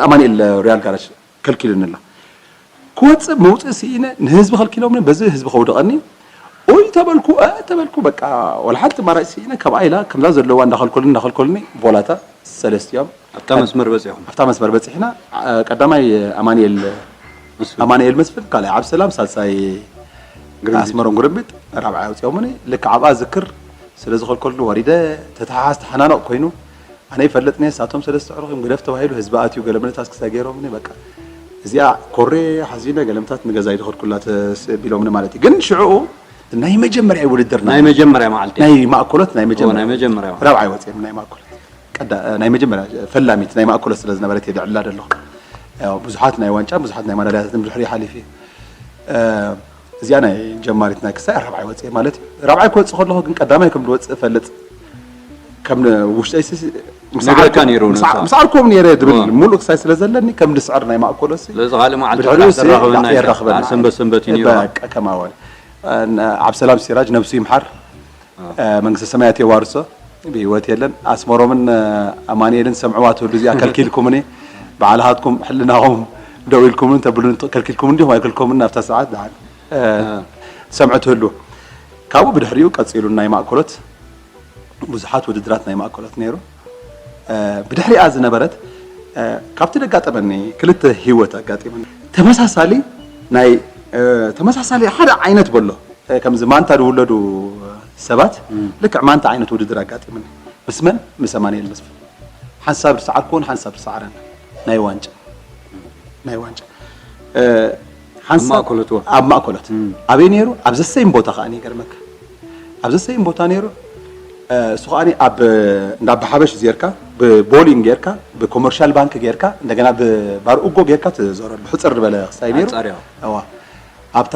ኣማኑኤል ሮያል ጋራጅ ከልኪሉኒ ኣሎ። ክወጽእ መውጽእ ስኢነ ንህዝቢ ከልኪሎምኒ፣ በዚ ህዝቢ ከውድቐኒ። ኡይ ተበልኩ፣ እ፣ ተበልኩ፣ በቃ ወላ ሓንቲ ኣማራጭ ስኢነ፣ ከምኣ ኢላ ከምዛ ዘለዋ እንዳኸልከሉኒ፣ እንዳኸልከሉኒ፣ ቦላታ ሰለስቲኦም ኣብታ መስመር በጺኹም? ኣብታ መስመር በጺሕና፣ ዓ-፣ ቀዳማይ ኣማኑኤል መስፍን። ኣማኑኤል መስፍን፣ ካልኣይ ዓብሰላም፣ ሳልሳይ ግርምቢጥ። ኣስመሮም ግርምቢጥ፣ ራብዓይ ኣውጺኦምኒ። ልክዕ ኣብኣ ዝክር ስለ ዝኸልከሉኒ ወሪደ፣ ተተሓሓዝ ተሓናነቕ ኮይኑ፣ ኣነ ይፈልጥኒ፣ ንሳቶም ሰለስተ ኣዕሩኽ እዮም፣ ግደፍ ተባሂሉ፣ ህዝቢ ኣትዩ፣ ገለመለታት ክሳይ ገይሮምኒ፣ በቃ እዚኣ ኮሬ ሓዚነ፣ ገለመታት ንገዛይ ዝኸድኩላ ተስ-፣ ቢሎምኒ ማለት እዩ። ግን ሽዕኡ ናይ መጀመርያ ውድድርና ናይ መጀመርያ መዓልቲ። ናይ ማእኮሎት ናይ ኦ፣ መጀመርያ ናይ መጀመርያ። ራብዓይ ወፂኦም ናይ ማእኮሎት። ቀዳ-፣ ናይ መጀመርያ ፈላሚት ናይ ማእኮሎት ስለ ዝነበረት እየ ድዕላ ዘለኹ። ያው ብዙሓት ናይ ዋንጫ፣ ብዙሓት ናይ ማዳልያታትን ብድሕሪኡ ሓሊፉ እዩ። እ፣ እዚኣ ናይ ጀማሪት ናይ ክሳይ ራብዓይ ወፂአ ማለት እዩ። ራብዓይ ክወፅእ ከለኹ ግን ቀዳማይ ከም ዝወፅእ እፈልጥ። ከም ውሽጠይ ሲ-፣ ምስ ነግረካ ዓርኮም፣ ነይሩ ምስ ዓ-፣ ንሳ። ምስ ዓርኮም ነይረ ድብል ዋ። ሙሉእ ክሳይ ስለ ዘለኒ ከም ዝስዕር ናይ ማእኮሎት ሲ-፣ ስለዚ ካልእ መዓልቲ ብድሕሪኡ ጥራሕ ሲ-፣ ተራኽበና ኢኻ። የራኽበና። ሰንበት ሰንበት እዩ ነይሩ። በቃ ከማወል። እ፣ ን-፣ ዓብሰላም ሲራጅ ነብሱ ይምሓር። እ፣ መንግስተ ሰማያት የዋርሶ። ብህይወት የለን። ኣስመሮምን፣ እ፣ ኣማኑኤልን ሰምዕዋ ትህሉ እዚኣ ከልኪልኩምኒ። ባዕልኻትኩም ሕልናኹም ደው ኢልኩምን ተብሉን ከልኪልኩም እንዲኹም ኣይከልኮምን ናብታ ሰዓት ደሓን። እ፣ እ። ሰምዑ ትህሉ። ካብኡ ብድሕሪኡ ቀጺሉ ናይ ማእኮሎት፣ ብዙሓት ውድድራት ናይ ማእኮሎት ነይሩ። እ፣ ብድሕሪኣ ዝነበረት፣ እ፣ ካብቲ ደጋጠመኒ ክልተ ህይወት ኣጋጢመኒ። ተመሳሳሊ ናይ፣ እ፣ ተመሳሳሊ ሓደ ዓይነት በሎ፣ እ፣ ከምዚ ማንታ ዝውለዱ ሰባት እም። ልክዕ ማንታ ዓይነት ውድድር ኣጋጢመኒ። ምስ መን? ምስ ኣማኑኤል መስፍን። ሓንሳብ ዝሰዓርክዎን ሓንሳብ ዝሰዓረን ናይ ዋንጫ። ናይ ዋንጫ። እ፣ ሓንሳብ ኣብ ማእኮሎት ዋ። ኣብ ማእኮሎት። እም። ኣበይ ነይሩ? ኣብ ዘሰይም ቦታ ከኣ ይገርመካ። ኣብ ዘሰይም ቦታ ነይሩ። እ፣ እሱ ከኣ ኣብ እንዳ ኣባሓበሽ ጌርካ፣ ብቦሊንግ ጌርካ፣ ብኮመርሻል ባንክ ጌርካ፣ እንደገና ብባር ኡጎ ጌርካ ትዞረሉ። ሕጽር ዝበለ ክሳይ ነይሩ። ኣጻርያ። እዋ። ኣብታ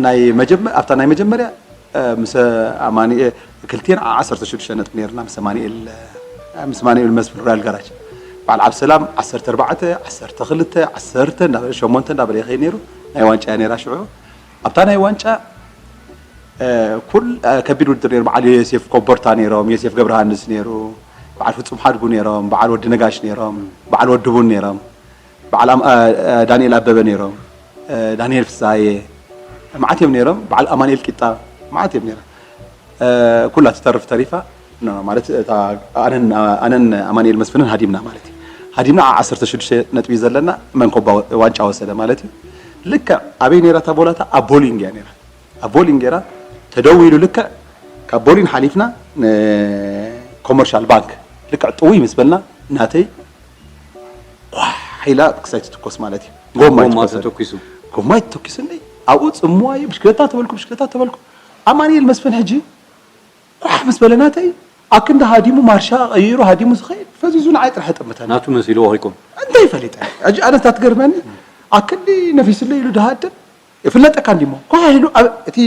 ናይ መጀመ-፣ ኣብታ ናይ መጀመርያ፣ እ፣ ምስ ኣማኑኤ-፣ ክልቴን ዓ-፣ ዓሰርተ ሽዱሽተ ነጥቢ ነይርና ምስ ኣማኑኤል፣ እ፣ ምስ ኣማኑኤል መስፍን ሮያል ጋራጅ። በዓል ዓብሰላም ዓሰርተ ኣርባዕተ፣ ዓሰርተ ክልተ፣ ዓሰርተ እንዳበለ፣ ሸሞንተ እንዳበለ ይኸይድ ነይሩ። ናይ ዋንጫ እያ ነይራ ሽዑ። ኣብታ ናይ ዋንጫ፣ እ፣ ኩል-፣ እ፣ ከቢድ ውድድር ነይሩ። በዓል ዮሴፍ ኮቦርታ ነይሮም፣ ዮሴፍ ገብረሃንስ ነይሩ፣ በዓል ፍጹም ሓድጉ ነይሮም፣ በዓል ወዲ ነጋሽ ነይሮም፣ በዓል ወዲ ቡን ነይሮም። በዓል ኣም-፣ እ፣ እ፣ ዳንኤል ኣበበ ነይሮም። ዳንኤል ፍሳየ፣ መዓት እዮም ነይሮም። በዓል ኣማኑኤል ቂጣ፣ መዓት እዮም ነይሮም። ኩላ ትተርፍ ተሪፋ፣ ማለት እታ ኣነን ኣነን ኣማኑኤል መስፍንን ሃዲምና ማለት እዩ። ሃዲምና ዓ- ዓሰርተ ሽዱሽተ ነጥቢ እዩ ዘለና። መን ኮባ ዋንጫ ወሰደ ማለት እዩ። ልክዕ ኣበይ ነይራ እታ ቦላታ? ኣብ ቦሊንግ እያ ነይራ። ኣብ ቦሊንግ ገይራ ተደዊሉ፣ ልክዕ ካብ ቦሊን ሓሊፍና ንኮመርሻል ባንክ ልክዕ ጥውይ ምስ በልና፣ ናተይ ኳሕ ኢላ ክሳይ ትትኮስ ማለት እዩ። ጎማ ጎማ ይትኮስ። ተተኩሱ። ጎማ ይትተኩስኒ። ኣብኡ ጽምዋ እዩ። ብሽክለታ ተበልኩ፣ ብሽክለታ ተበልኩ። ኣማኑኤል መስፍን ሕጂ ኳሕ ምስ በለ፣ ናተይ ኣክንዲ ሃዲሙ፣ ማርሻ ቀይሩ ሃዲሙ ዝኸይድ ፈዚዙ ንዓይ ጥራሕ ጠምተኒ። ናቱ መሲልዎ ኸይኮን። እንታይ ፈሊጠ? ሕጂ ኣነ እታ ትገርመኒ፣ ኣክንዲ ነፊስለይ ኢሉ ድሃድም ይፍለጠካ እንዲሞ። ኳሕ ኢሉ ኣብ እቲ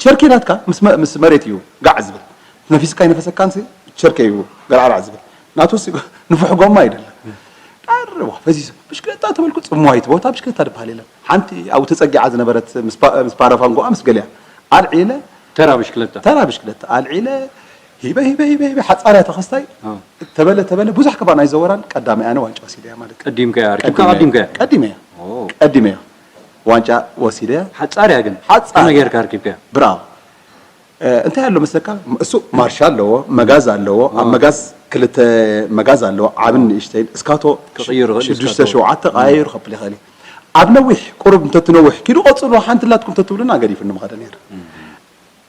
ቸርኬ ናትካ ምስ መ- ምስ መሬት እዩ ጋዕ ዝብል። ነፊስካ ይነፈሰካንሲ ቸርኬ እዩ ገርዓራዕ ዝብል። ናቱስ ንፉሕ ጎማ ኣይደለም። ቀርቦ ፈዚዙ ብሽክለታ ተበልኩ። ጽምዋይት ቦታ ብሽክለታ ድበሃል የለን። ሓንቲ ኣብኡ ተጸጊዓ ዝነበረት ምስ ፓ- ምስ ፓራፋንጎኣ ምስ ገሊያ ኣልዒለ ተራ ብሽክለታ። ተራ ብሽክለታ ኣልዒለ ሂበ ሂበ ሂበ ሂበ ሓጻርያ ተኸስታይ አ። ተበለ ተበለ ብዙሕ ከባን ኣይዘወራን ቀዳማይ ኣነ ዋንጫ ወሲደያ ማለት እዩ። ቀዲምካያ፣ ኣርኪብካ ቀዲመያ። ቀዲምካያ? ቀዲመያ። ኦ። ቀዲመያ። ዋንጫ ወሲደያ። ሓጻርያ ግን? ሓጻርያ። ከመይ ጌርካ ኣርኪብካያ? ብራቮ። እ፣ እንታይ ኣሎ መስለካ? እሱ ማርሻ ኣለዎ፣ መጋዝ ኣለዎ። ኣብ አ። መጋዝ ክልተ መጋዝ ኣለዎ፣ ዓብን ንእሽተይን። እስካቶ ክቕይር ይኽእል እዩ፣ ሽዱሽተ እስካቶ። ሸውዓተ ቀያይሩ ከብል ይኽእል እዩ። ኣብ ነዊሕ ቁሩብ እንተትነውሕ ኪዱ ቀጽሎ ሓንቲ ላትኩም ተትብሉና ገዲፉ ንምኸደ ነይሩ።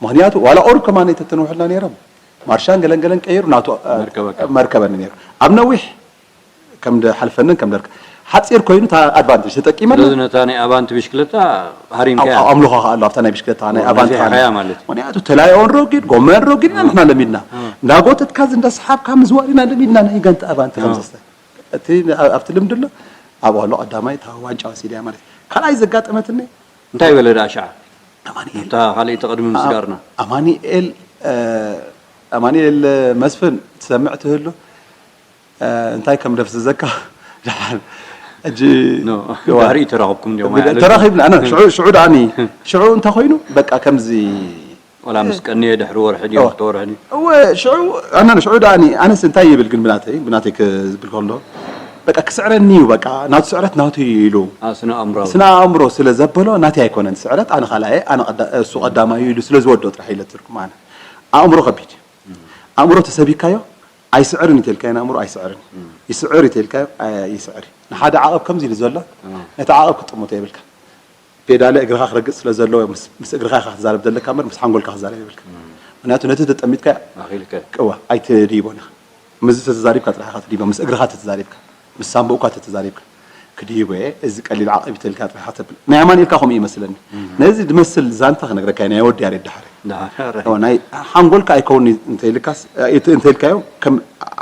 ምኽንያቱ ዋላ ቁሩብ ከማን ተትነውሕልና ነይሮም ማርሻን ገለንገለን ቀይሩ ናቱ እ፣ መርከበካ። መርከበኒ ነይሩ። ኣብ ነዊሕ ከም ድሓልፈንን ከም ደርክ ሓጺር ኮይኑ እታ ኣድቫንቴጅ ተጠቂመና። ስለዚ ነታ ናይ ኣባንቲ ብሽክለታ ሃሪምካያ? ኣብ- ኣምልኾ ኣሎ ኣብታ ናይ ብሽክለታ ናይ ኦ፣ ኣባንቲ ነፊሕካያ ሃሪም። ማለት እዩ። ምኽንያቱ ተላዮን ረጊድ ጎመን ረጊድ ኢና ንሕና ለሚድና። እ። እንዳጎተትካ እንዳሰሓብካ ምዝዋር ኢና ለሚድና ናይ ጋንታ ኣባንቲ እ። ከምዘስተ። እቲ ኣብቲ ልምዲ ኣሎ ኣብኡ ኣሎ ቀዳማይ እታ ዋንጫ ወሲድያ ማለት እዩ። ካልኣይ ዘጋጠመትኒ እንታይ በለ ደኣ ሻዕ? ኣማኑኤል። እታ ካልኣይቲ ቅድሚ ምስጋርና። ኣማኑኤል እ፣ ኣማኑኤል መስፍን ትሰምዕ ትህሉ እ፣ እንታይ ከም ደፍዝዘካ ደሓን። ሕጂ ኖ፣ እዋ። ዳሕሪ ተራኸብኩም እንዲኦም ኣይሓለፍን። ተራኺብና፣ ኣነ ሽዑ፣ ሽዑ ደኣኒ፣ ሽዑ እንተ ኾይኑ፣ በቃ ከምዚ ዋላ ምስ ቀንየ ድሕሪ ወርሒ ድዩ፣ እዋ። ክልተ ወርሒ ድዩ? እወ፣ ሽዑ፣ ኣነ ሽዑ ደኣኒ፣ ኣነስ እንታይ ይብል ግን ብናተይ፣ ብናተይ ክዝብል ከሎ፣ በቃ ክስዕረኒ እዩ፣ በቃ ናቱ ስዕረት ናቱ እዩ ኢሉ። አ፣ ስነ ኣእምራዊ። ስነ ኣእምሮ ስለ ዘበሎ፣ ናተይ ኣይኮነን ስዕረት፣ ኣነ ካልኣየ፣ ኣነ ቀዳ-፣ እሱ ቀዳማዩ ኢሉ ስለ ዝወዶ ጥራሕ ኢለ ትርኩም ኣነ። ኣእምሮ ከቢድ እዩ። ኣእምሮ ተሰቢካዮ፣ ኣይስዕርን እንተልካዮ ንኣእምሮ ኣይስዕርን። እም። ይስዕር እንተልካዮ ኣይ- ይስዕር። ንሓደ ዓቐብ ከምዚ ኢሉ ዘሎ፣ እም። ነቲ ዓቐብ ክትጥምቶ የብልካ። ፔዳለ እግርኻ ክረግጽ ስለ ዘለዎ ምስ- ምስ እግርኻ ኢኻ ክትዛረብ ዘለካ እምበር ምስ ሓንጎልካ ክትዛረብ የብልካ። እም። ምክንያቱ ነቲ ተጠሚትካ ኣኺልከ። ቅዋ ኣይትድይቦን ኢኻ። ምስዚ ተተዛሪብካ ጥራሕ ኢኻ ትድይቦ፣ ምስ እግርኻ ተተዛሪብካ፣ ምስ ሳምቡእካ ተተዛሪብካ። ክድይቦ እየ፣ እዚ ቀሊል ዓቐብ እዩ ተልካ ጥራሕ ኢኻ ተብል። ናይ ኣማኑኤልካ ከምኡ ይመስለኒ። እም። ነዚ ዝመስል ዛንታ ክነግረካ እየ፣ ናይ ወዲ ያሬድ ዳሕረ። ዳሕረ። ኦ፣ ናይ ሓንጎልካ ኣይከውን እንተይልካስ፣ እንተ- እንተይልካዮ ከም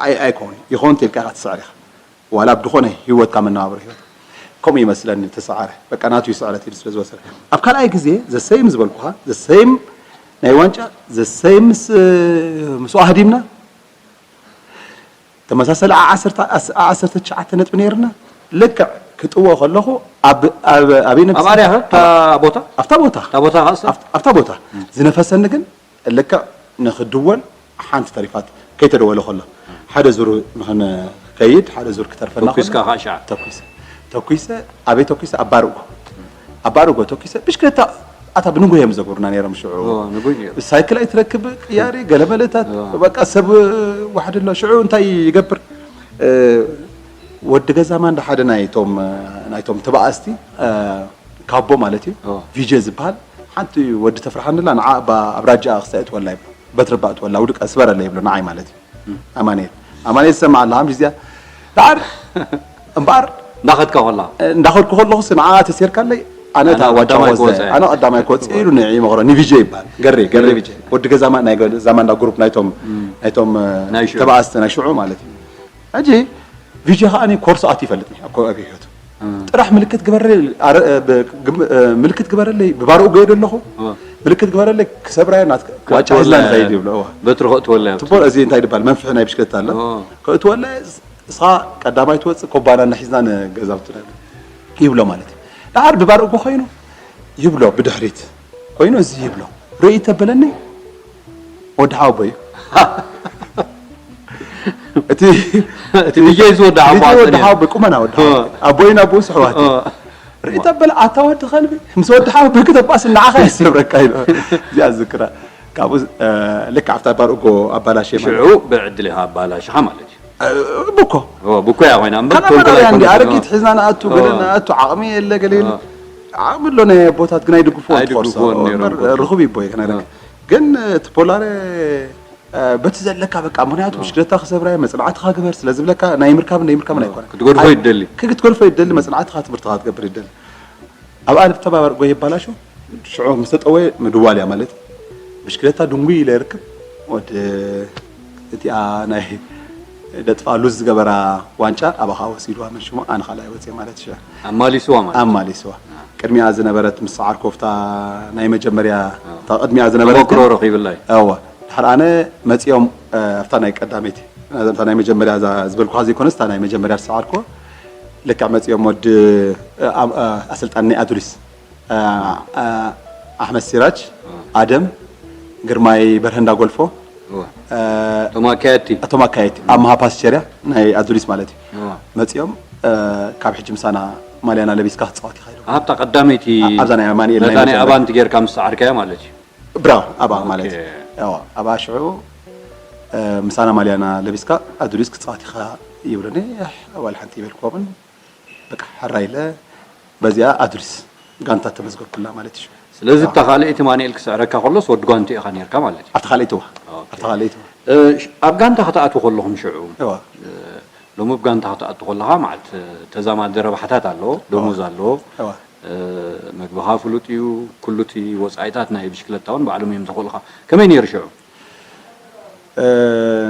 ኣይ- ኣይከውን ይኸውን እንተይልካ ኢኻ ትስዕር ኢኻ። ዋላ ኣብ ዝኾነ ህይወትካ መነባብሮ ህይወት ከምኡ ይመስለኒ ተሰዓረ። በቃ ናቱ ይስዕረት ኢሉ ስለ ዝወሰደ። ኣብ ካልኣይ ግዜ ዘሰይም ዝበልኩኻ፣ ዘሰይም ናይ ዋንጫ፣ ዘሰይም ምስ- ምስኡ ኣህዲምና፣ ተመሳሰሊ ዓ ዓሰርተ ዓ ዓሰርተ ትሽዓተ ነጥቢ ነይርና። ልክዕ ክጥዎ ከለኹ ኣብ- ኣብ- ኣበይ ነብሲ- ኣብ ኣርያኸ? እታ ቦታ? ኣብታ ቦታ። እታ ቦታ ኸኣ? ኣብታ- ኣብታ ቦታ። ዝነፈሰኒ ግን ልክዕ ንኽድወል ሓንቲ ተሪፋት ከይተደወለ ከሎ፣ ሓደ ዙር ንኽንከይድ፣ ሓደ ዙር ክተርፈና ተኩስካ ከሎ፣ ኸኣ ሻዕ? ተኩሰ። ተኩሰ፣ ኣበይ ተኩሰ? ኣብ ባርጎ። ኣብ ባርጎ ተኩሰ። ብሽክለታ ኣታ ብንጉህ እዮም ዘጉርና ነይሮም ሽዑ። ኦ፣ ንጉህ ነይሩ። ሳይክል ኣይትረክብ፣ ቅያሪ፣ ገለመለታት፣ ኦ። በቃ ሰብ ዋሕድ ኣሎ። ሽዑ እንታይ ይገብር? እ፣ ወዲ ገዛ ማንዳ ሓደ ናይቶም፣ ናይቶም ተባኣስቲ፣ እ፣ ካቦ ማለት እዩ። ኦ። ቪጀ ዝበሃል። ሓንቲ ወዲ ተፍርሓኒ ኣላ፣ ንዓ እባ ኣብ ራጃ ክስታይ እትወላ ይብሎ። በትሪ እባ እትወላ፣ ውድቀ ስበረለ ይብሎ፣ ንዓይ ማለት እዩ። እም። ኣማኑኤል። ኣማኑኤል ትሰምዕ ኣላ፣ ሃምሽ እዚኣ። ደሓር እምበኣር እንዳኸድካ ከላ። እንዳኸድኩ ከለኹስ ንዓ ተሴርካለይ፣ ኣነ ኣነ እታ ዋጫ ቀዳማይ ክወጽእ ክወጽእ እየ። ኣነ ቀዳማይ ክወጽእ ኢሉ ንዒ መኽሮ፣ ንቪጀ ይበሃል። ገሬ፣ ገሬ ገሬ ቪጀ። ቪጀ። ወዲ ገዛማ፣ ናይ ገ-፣ ዛማንዳ ግሩፕ ናይቶም፣ እም። ናይቶም፣ ናይ ሽዑ። ተባኣስቲ ናይ ሽዑ ማለት እዩ። ሕጂ ቪጀ ከኣ እኔ ኮርስ ኣት ይፈልጥ እኔ፣ ኣብ ኮ-፣ ኣብ ህይወቱ። እም። ጥራሕ ምልክት ግበረለይ፣ ኣረ-፣ ብ-፣ ግም-፣ ምልክት ግበረለይ፣ ብባርኡ ገይዶ ኣለኹ። እወ። ምልክት ግበረለይ፣ ክሰብራዮ ናት-፣ ዋጫ ሒዝና ከእትወላ ንኸይድ እያ። ይብሎ። እወ። በትሪ ከእትወላ እያ። ትቦ-፣ እዚ እንታይ ይባሃል? መንፍሒ ናይ ብሽክለታ ኣሎ። እወ። ከእትወላ ንስኻ ቀዳማይ ትወጽእ፣ ኮባና እናሒዝና ንገዛውትና ይብሎ ማለት እዩ። ደሓር ብባር እኮ ኮይኑ ይብሎ፣ ብድሕሪት ኮይኑ እዚ ይብሎ። ርእይ ተበለኒ፣ ወዲ ሓወቦይ እዩ። እቲ እቲ ዲጄ እዚ ወዲ ሓወቦ ዲጄ ወዲ ኣጸኒሑ። ሓወቦይ፣ ቁመና ወዲ ሓወቦ። እ። ኣቦይን ኣቦኡ ስሕዋት። እ። ርእታ በለ ኣታ ወዲ ከልቢ ምስ ወዲ ሓወቦይ ክተባእስ ንዓኻ የስብረካ ኢሉ። እዚኣ ዝክራ ካብኡ ልክ ኣብታ ባርኡጎ ኣባላሽ ሽዑ ብዕድል ኢኻ ኣባላሽኻ ማለት እዩ። ብኮ ብኮ እያ ኮይና እምበር ካና መራርያ እንዲ ኣረጊት ሒዝና ንኣቱ ገለ ንኣቱ ዓቕሚ የለ ገለ የለ። ዓቕሚ ኣሎ ናይ ኣቦታት ግን ኣይድግፍዎ ትኾርሶ ርኹብ ይቦ ይክነረክ ግን እቲ ፖላረ በቲ ዘለካ በቃ ምክንያቱ ብሽክለታ ክሰብራየ መፅናዕትኻ ግበር ስለ ዝብለካ ናይ ምርካብ ናይ ምርካብ ኣይኮነ ክትጎድፎ ይደሊ ክትጎድፎ ይደሊ መፅናዕትኻ ትምህርትኻ ክትገብር ይደሊ። ኣብ ኣልፍ ተባባር ጎይ ይባላሹ ሽዑ ምስ ተጠወየ ምድዋል እያ ማለት ብሽክለታ ድንጉይ ኢለ ይርክብ ወድ እቲኣ ናይ ደጥፋ ሉዝ ዝገበራ ዋንጫ ኣባኻ ወሲድዋ መን ሽሙ ኣነ ካልኣይ ወፅየ ማለት ሽ ኣማሊስዋ ማለት ኣማሊስዋ ቅድሚኣ ዝነበረት ምስ ሰዓር ኮፍታ ናይ መጀመርያ ቅድሚኣ ዝነበረት ሞክሮ ረኺብላ እዋ ድሕር ኣነ መፂኦም ኣብታ ናይ ቀዳመይቲ እታ ናይ መጀመርያ ዝበልኩኻ ዘይኮነስ እታ ናይ መጀመርያ ዝሰዓርኮ ልክዕ መፂኦም ወዲ ኣሰልጣኒ ናይ ኣዱሊስ ኣሕመድ ሲራጅ ኣደም ግርማይ በርሀ እንዳጎልፎ እቶም ኣካየድቲ እቶም ኣካየድቲ ኣብ መሃፓስ ቸርያ ናይ ኣዱሊስ ማለት እዩ መፂኦም ካብ ሕጂ ምሳና ማልያና ለቢስካ ክትፃወት ኢኻ ኢሎም ኣብታ ቀዳመይቲ ኣብዛ ናይ ኣማኒኤል ናይ ነታ ናይ መጀመርያ። ኣባንቲ ጌርካ ምስ ሰዓርካያ ማለት እዩ ብራው ኣብኣ ማለት እዩ ያው ኣብኣ ሽዑ ምሳና ማልያና ለቢስካ ኣዱሊስ ክትፃወት ኢኻ ይብሉኒ ዋላ ሓንቲ ይበልክዎምን በቃ ሕራይ ኢለ በዚኣ ኣዱሊስ ጋንታ ተመዝገብኩላ ማለት እዩ። ስለዚ እታ ካልኣይቲ ማንኤል ክስዕረካ ከሎስ ወዲ ጓንቲ ኢኻ ኔርካ ማለት እዩ። ኣብታ ካልኣይቲ እዋ ኣብታ ካልኣይቲ እዋ ኣብ ጋንታ ክትኣትዉ ከለኹም ሽዑ እዋ ሎሚ ብ ጋንታ ክትኣቱ ከለኻ ማለት ተዛማዲ ረብሓታት ኣለዎ፣ ደሞዝ ኣለዎ፣ እዋ መግብኻ ፍሉጥ እዩ፣ ኩሉ እቲ ወፃኢታት ናይ ብሽክለታ እውን ባዕሎም እዮም ዘኽእሉኻ። ከመይ ነይሩ ሽዑ?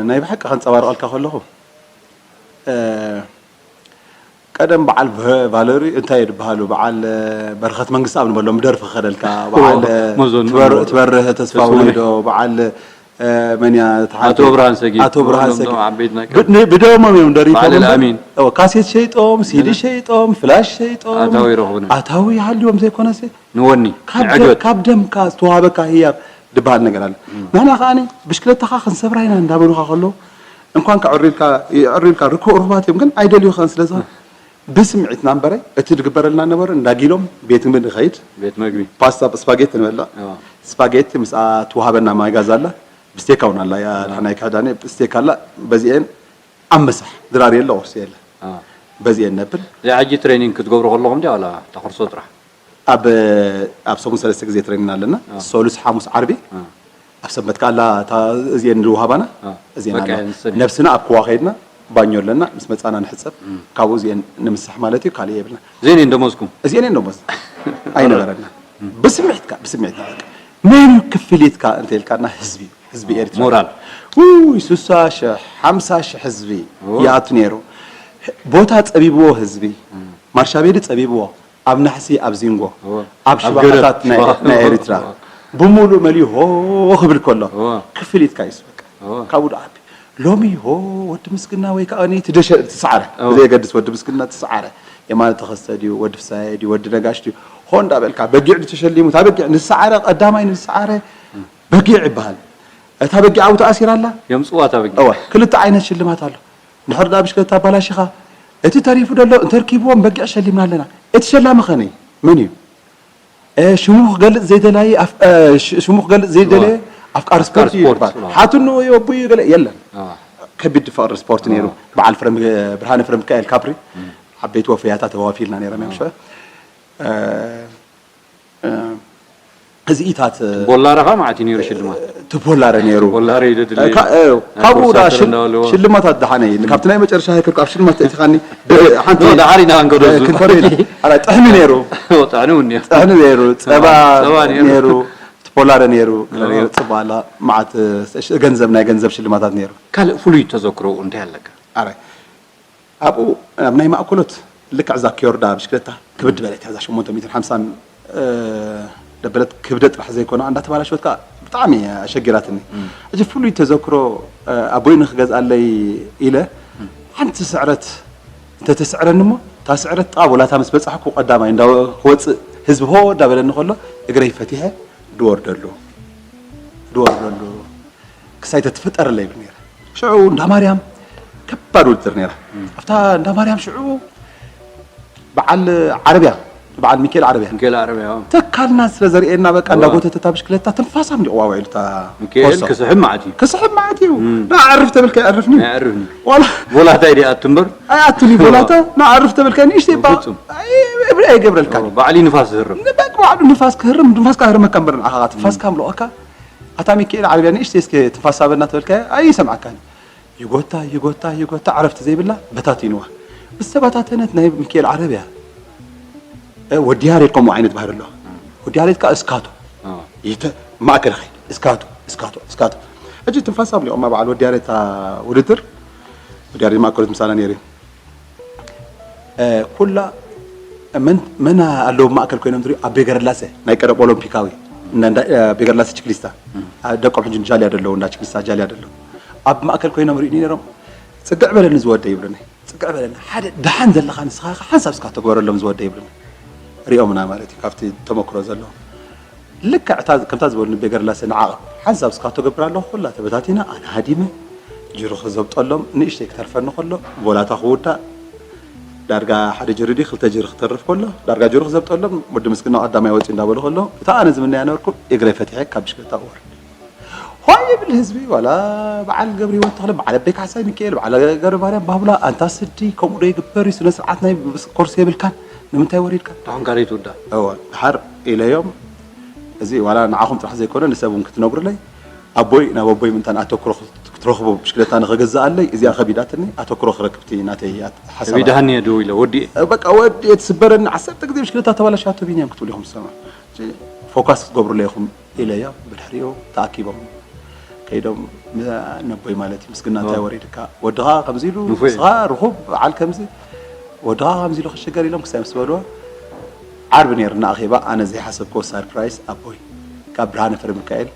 ናይ ብሓቂ ከንፀባርቐልካ ከለኹ ቀደም በዓል ቫለሪ እንታይ ድበሃሉ በዓል በረኸት መንግስቲ ኣብ ንበሎም ብደርፊ ክኸደልካ በዓል ትበርህ ተስፋ ውሊዶ በዓል መን እያ ኣቶ ብርሃን ሰጊድ ኣቶ ብርሃን ሰጊድ ብደሞም እዮም ደሪፎም ካሴት ሸይጦም ሲዲ ሸይጦም ፍላሽ ሸይጦም ኣታዊ ይረኽቡ ኣታዊ ይሃልዎም ዘይኮነስ ንወኒ ካብ ደምካ ዝተዋሃበካ ህያብ ዝበሃል ነገር ኣሎ። ንሕና ከኣ ብሽክለታኻ ክንሰብራ ኢና እንዳበሉኻ ከለዉ እንኳን ከዕርዩልካ የዕርዩልካ ርኩ ርኩባት እዮም ግን ኣይደልዩኻን ስለ ዝኾነ ብስምዒትና እምበረ እቲ ዝግበረልና ነበረ እንዳጊሎም ቤት ምግቢ ንኸይድ ቤት ምግቢ ፓስታ ስፓጌቲ ንበልዕ ስፓጌቲ ምስኣ ትወሃበና ማይ ጋዝ ኣላ ብስቴካ እውን ኣላ ናይ ክሕዳኒ ስቴካ ኣላ በዚኤን ኣብ ምሳሕ ድራር የለ ቁርሲ የለ በዚኤን ነብል። እዚኣ ሕጂ ትሬኒንግ ክትገብሩ ከለኹም ድያ ዋላ ተኽርሶ ጥራሕ? ኣብ ኣብ ሰሙን ሰለስተ ግዜ ትሬኒን ኣለና። ሰሉስ፣ ሓሙስ፣ ዓርቢ ኣብ ሰንበት ከኣ ኣላ እታ እዚኤን ዝወሃባና እዚኤን ኣለዋ። ነብስና ኣብ ክዋ ከይድና ባኞ ኣለና ምስ መጻና ንሕጸብ ካብኡ እዚኤን ንምስሕ ማለት እዩ ካልእ የብልና። እዚኤን እየን ደሞዝኩም? እዚኤን እየን ደሞዝ ኣይነበረና። ብስምዒትካ ብስምዒትካ በቃ መን እዩ ክፍሊትካ እንተ ኢልካና ህዝቢ እዩ። ህዝቢ ኤርትራ ሞራል ውይ ሱሳ ሽሕ ሓምሳ ሽሕ ህዝቢ ይኣቱ ነይሩ። ቦታ ጸቢብዎ ህዝቢ ማርሻቤዲ ጸቢብዎ ኣብ ናሕሲ ኣብ ዚንጎ ኣብ ሽባኻታት ናይ ኤሪትራ ብሙሉእ መሊኡ ሆ ክብል ከሎ ክፍሊትካ እዩ ዝበቃ ካብኡ ዶ ዓቢ ሎሚ ሆ ወዲ ምስግና ወይ ከዓ እቲ ደሸ ትሰዓረ ብዘየገድስ ወዲ ምስግና ትሰዓረ የማነ ተኸስተ ድዩ ወዲ ፍሳየ ድዩ ወዲ ነጋሽ ድዩ ሆ እንዳበልካ በጊዕ ድዩ ተሸሊሙ እታ በጊዕ ንሰዓረ ቀዳማይ ንሰዓረ በጊዕ ይበሃል እታ በጊዕ ኣብኡ ተኣሲራ ኣላ የምፅዋ እታ በጊዕ ክልተ ዓይነት ሽልማት ኣሎ ድሕሪ ደኣ ብሽክለታ ኣባላሺኻ እቲ ተሪፉ ደሎ እንተርኪብዎም በጊዕ ሸሊምና ኣለና። እቲ ሸላሚ ኸ ነይ መን እዩ? ሽሙ ክገልጽ ዘይደላየ ሽሙ ክገልጽ ዘይደለየ ኣፍቃሪ ስፖርት እዩ ይባል። ሓትኑ ወይ ኣቦዩ ገለ የለን። ከቢድ ፍቕሪ ስፖርት ነይሩ። በዓል ብርሃነ ፍረሚካኤል ካፕሪ ዓበይቲ ወፈያታት ተዋፊልና ነይሮም እዮም ሽዑ። እዚኢታት ቦላረ ከ ማለት እዩ ነይሩ ሽልማት ትቦላረ ነይሩ ቦላረ እዩ ደድሊ ካብኡ ዳ ሽልማታት ደሓነ እዩ ካብቲ ናይ መጨረሻ ሃይከልኩ ኣብ ሽልማት ተእቲኻኒ ሓንቲ ደሓር ኢና ክንገዶ ክንፈርድ ኢና ኣላ ጥሕኒ ነይሩ ጥሕኒ እውን ነይሩ ጥሕኒ ነይሩ ፀባ ነይሩ ትፖላረ ነይሩ ጽባ ኣላ መዓት ገንዘብ ናይ ገንዘብ ሽልማታት ነይሩ ካልእ ፍሉይ ተዘክሮ እንታይ ኣለካ ኣብኡ ኣብ ናይ ማእኮሎት ልክዕ እዛ ኪዮርዳ ብሽክለታ ክብድ በለት እዛ ሸሞንተ ሚእትን ሓምሳን ደበለት ክብደት ጥራሕ ዘይኮነ እንዳተባላሸወት ከዓ ብጣዕሚ ኣሸጊራትኒ ሕጂ ፍሉይ ተዘክሮ ኣቦይ ንክገዝኣለይ ኢለ ሓንቲ ስዕረት እንተተስዕረኒ እሞ እታ ስዕረት ጥቓ ቦላታ ምስ በፃሕኩ ቀዳማይ እንዳ ክወፅእ ህዝቢ ሆ እንዳበለኒ ከሎ እግረይ ፈቲሐ ድወርደሉ ድወርደሉ ክሳይ ተትፍጠረለይ ይብል ነይረ። ሽዑ እንዳ ማርያም ከባድ ውድድር ነይራ። ኣብታ እንዳ ማርያም ሽዑ በዓል ዓረብያ በዓል ሚካኤል ዓረብያ ሚካኤል ዓረብያ ተካልና ስለ ዘርእየና በቃ እንዳጎተተ እታ ብሽክለታ ትንፋሳ እንዲ ዋዋ ኢሉ እታ ሚካኤል ክስሕብ ማለት እዩ። ክስሕብ ማለት እዩ። ንዓርፍ ተበልካ ይዕርፍኒ። ኣይዕርፍኒ። ዋላ ቦላታ ይዲኣቱ እምበር ኣይኣቱን እዩ ቦላታ ንዓርፍ ተበልካ ንእሽተይ ባ ፍጹም። እብሪ ኣይገብረልካን እዩ። ባዕሉ ንፋስ ዝህርም። ንበቅ ባዕሉ ንፋስ ክህርም ንፋስ ክህርመካ እምበር ንዓኻ ትንፋስካ ምልኦካ ኣታ ሚካኤል ዓረብያ ንእሽተይ እስከ ትንፋስ ሃበና ተበልካ ኣይሰምዓካን። ይጎታ ይጎታ ይጎታ ዕረፍቲ ዘይብላ በታቲንዋ። ምስ ተበታተነት ናይ ሚካኤል ዓረብያ እ፣ ወዲ ያሬድ ከምኡ ዓይነት ባህሪ ኣለዋ። ወዲ ያሬድ ከዓ እስካቶ ይተ ማእከል ኸይድ እስካቶ እስካቶ እስካቶ ሕጂ ትንፋስ ኣብሊቖማ በዓል ወዲ ያሬድ እታ ውድድር ወዲ ያሬድ ማእከሎት ምሳና ነይሩ እዩ። እ፣ ኩላ መን መን ኣለዉ ማእከል ኮይኖም ዝሪኡ ኣቤ ገረላሰ ናይ ቀደም ኦሎምፒካዊ እንዳ- እንዳ- ኣቤ ገረላሰ ችክሊስታ ኣ፣ ደቆም ሕጂ ጃልያ ደለዉ እንዳ ችክሊስታ ጃልያ ደለዉ ኣብ ማእከል ኮይኖም ሪኡ ነይሮም። ጽግዕ በለኒ ዝወደ ይብሉኒ። ጽግዕ በለኒ ሓደ ደሓን ዘለኻ ንስኻ ኢኻ ሓንሳብ እስካ ተግበረሎም ዝወደ ይብሉኒ። ሪኦምና ማለት እዩ ካብቲ ተመክሮ ዘለዎ ልክዕ እታ ከምታ ዝበሉኒ ቤገርላሰ ንዓቐብ ሓንሳብ እስካ ተገብር ኣለኹ ኩላ ተበታቲና ኣነ ሃዲመ ጅሩኽ ዘብጠሎም ንእሽተይ ክተርፈኒ ከሎ ጎላታ ክውዳእ ዳርጋ ሓደ ጅሪ ድዩ ክልተ ጅሪ ክተርፍ ከሎ ዳርጋ ጅሩኽ ዘብጠሎም ወዲ ምስግና ቀዳማይ ወፂ እንዳበሉ ከሎ እታ ኣነ ዝምነያ ነበርኩ እግረይ ፈትሐ ካብ ብሽክለታ እወርድ። ሆይ ይብል ህዝቢ ዋላ በዓል ገብረ ህይወት ተኽለ በዓል ኣበይ ካሕሳይ ሚካኤል በዓል ገብረ ማርያም ባቡላ ኣንታ ስዲ ከምኡ ዶ ይግበር እዩ ስነ ስርዓት ናይ ኮርስ የብልካን ንምንታይ ወሪድካ ደሓን ካልእ ትውዳእ እወ ድሓር ኢለዮም እዚ ዋላ ንዓኹም ጥራሕ ዘይኮነ ንሰብ እውን ክትነግሩለይ ኣቦይ ናብ ኣቦይ ምንታን ኣተኩሮ ክትረኽቡ ብሽክለታ ንኸገዝኣለይ እዚኣ ከቢዳትኒ ኣተኩሮ ክረክብቲ ናተይ ሓሳብ ከቢዳሃኒ እየ ደው ኢለ ወዲኤ በቃ ወዲ ትስበረኒ ዓሰርተ ግዜ ብሽክለታ ተባላሻቶ ቢንያም ክትብሉ ኢኹም ዝሰምዑ ፎካስ ክትገብሩለይ ኢኹም ኢለዮ ብድሕሪኡ ተኣኪቦም ከይዶም ነቦይ ማለት እዩ ምስግና እንታይ ወሪድካ ወድኻ ከምዚ ኢሉ ንስኻ ርኹብ በዓል ከምዚ ወድኻ ከምዚ ኢሉ ክሽገር ኢሎም ክሳይ ምስ በልዎ ዓርቢ ነይሩ እናኣኼባ ኣነ ዘይሓሰብክዎ ሳርፕራይስ ኣቦይ ካብ ብርሃነ ፍረ ሚካኤል